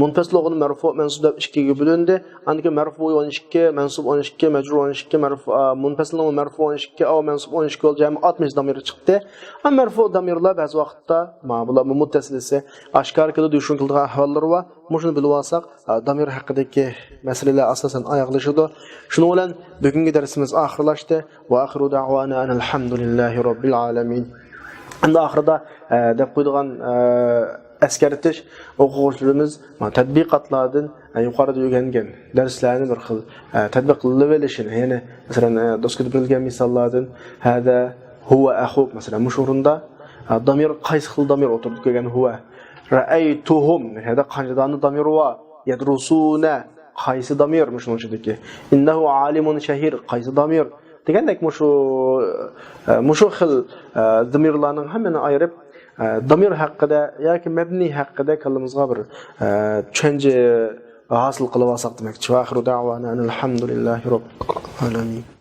مۇنپەسىل بولغىنى مەرفۇ، مەنسۇب دەپ ئىككىگە بۆلۈندى. ئاندىن كېيىن مەرفۇ ئون ئىككى، مەنسۇب ئون ئىككى، مەجرۇر ئون ئىككى، مەرفۇ، ئا، مۇنپەسىلنىڭ مەرفۇ ئون ئىككى، ئاۋۇ مەنسۇب ئون ئىككى بولدى. جەمئىي ئاتمىش دامىرى چىقتى. ئەمما مەرفۇ دامىرلار بەزى ۋاقىتتا، ما، بۇلار مۇتتەسىلىسى ئاشكارا كېلىدۇ، يوشۇرۇن كېلىدىغان ئەھۋاللىرى بار. مۇشۇنى بىلىۋالساق، ئا، دامىر ھەققىدىكى مەسىلىلەر ئاساسەن ئاياغلىشىدۇ. شۇنىڭ بىلەن بۈگۈنكى دەرسىمىز ئاخىرلاشتى. ۋە ئاخىرۇ دەئۋانا ئەنىل ھەمدۇلىللاھى رەببىل ئالەمىن. ئەمدى ئاخىرىدا، ئە، دەپ قويىدىغان، ئە، ئەسكەرتىش، ئوقۇغۇچىلىرىمىز، ما، تەتبىقاتلاردىن، ئە، يۇقىرىدا ئۆگەنگەن دەرسلەرنى بىر خىل، ئە، تەتبىق قىلىۋېلىشىنى، يەنى، مەسىلەن، ئە، دوسكىدا بېرىلگەن مىساللاردىن، ھەدە ھۇۋە ئەخۇك، مەسىلەن، مۇشۇ ئورۇندا، ئە، دامىر، قايسى خىل دامىر ئوتتۇرىدا كەلگەن؟ ھۇۋە. رەئەيتۇھۇم، يەنى قانچە دانە دامىر بار؟ يەدرۇسۇنە، قايسى دامىر مۇشۇنىڭ ئىچىدىكى؟ ئىننەھۇ ئالىمۇن شەھىر، قايسى دامىر؟ دېگەندەك مۇشۇ، ئە، مۇشۇ خىل، ئە، دامىرلارنىڭ ھەممىنى ئايرىپ، ئە، دامىر ھەققىدە ياكى مەبنى ھەققىدە كاللىمىزغا بىر، ئە، چۈشەنچە ھاسىل قىلىۋالساق دېمەكچى. ۋە ئاخىرۇ دەئۋانا ئەنىل ھەمدۇلىللاھى رەببىل ئالەمىن.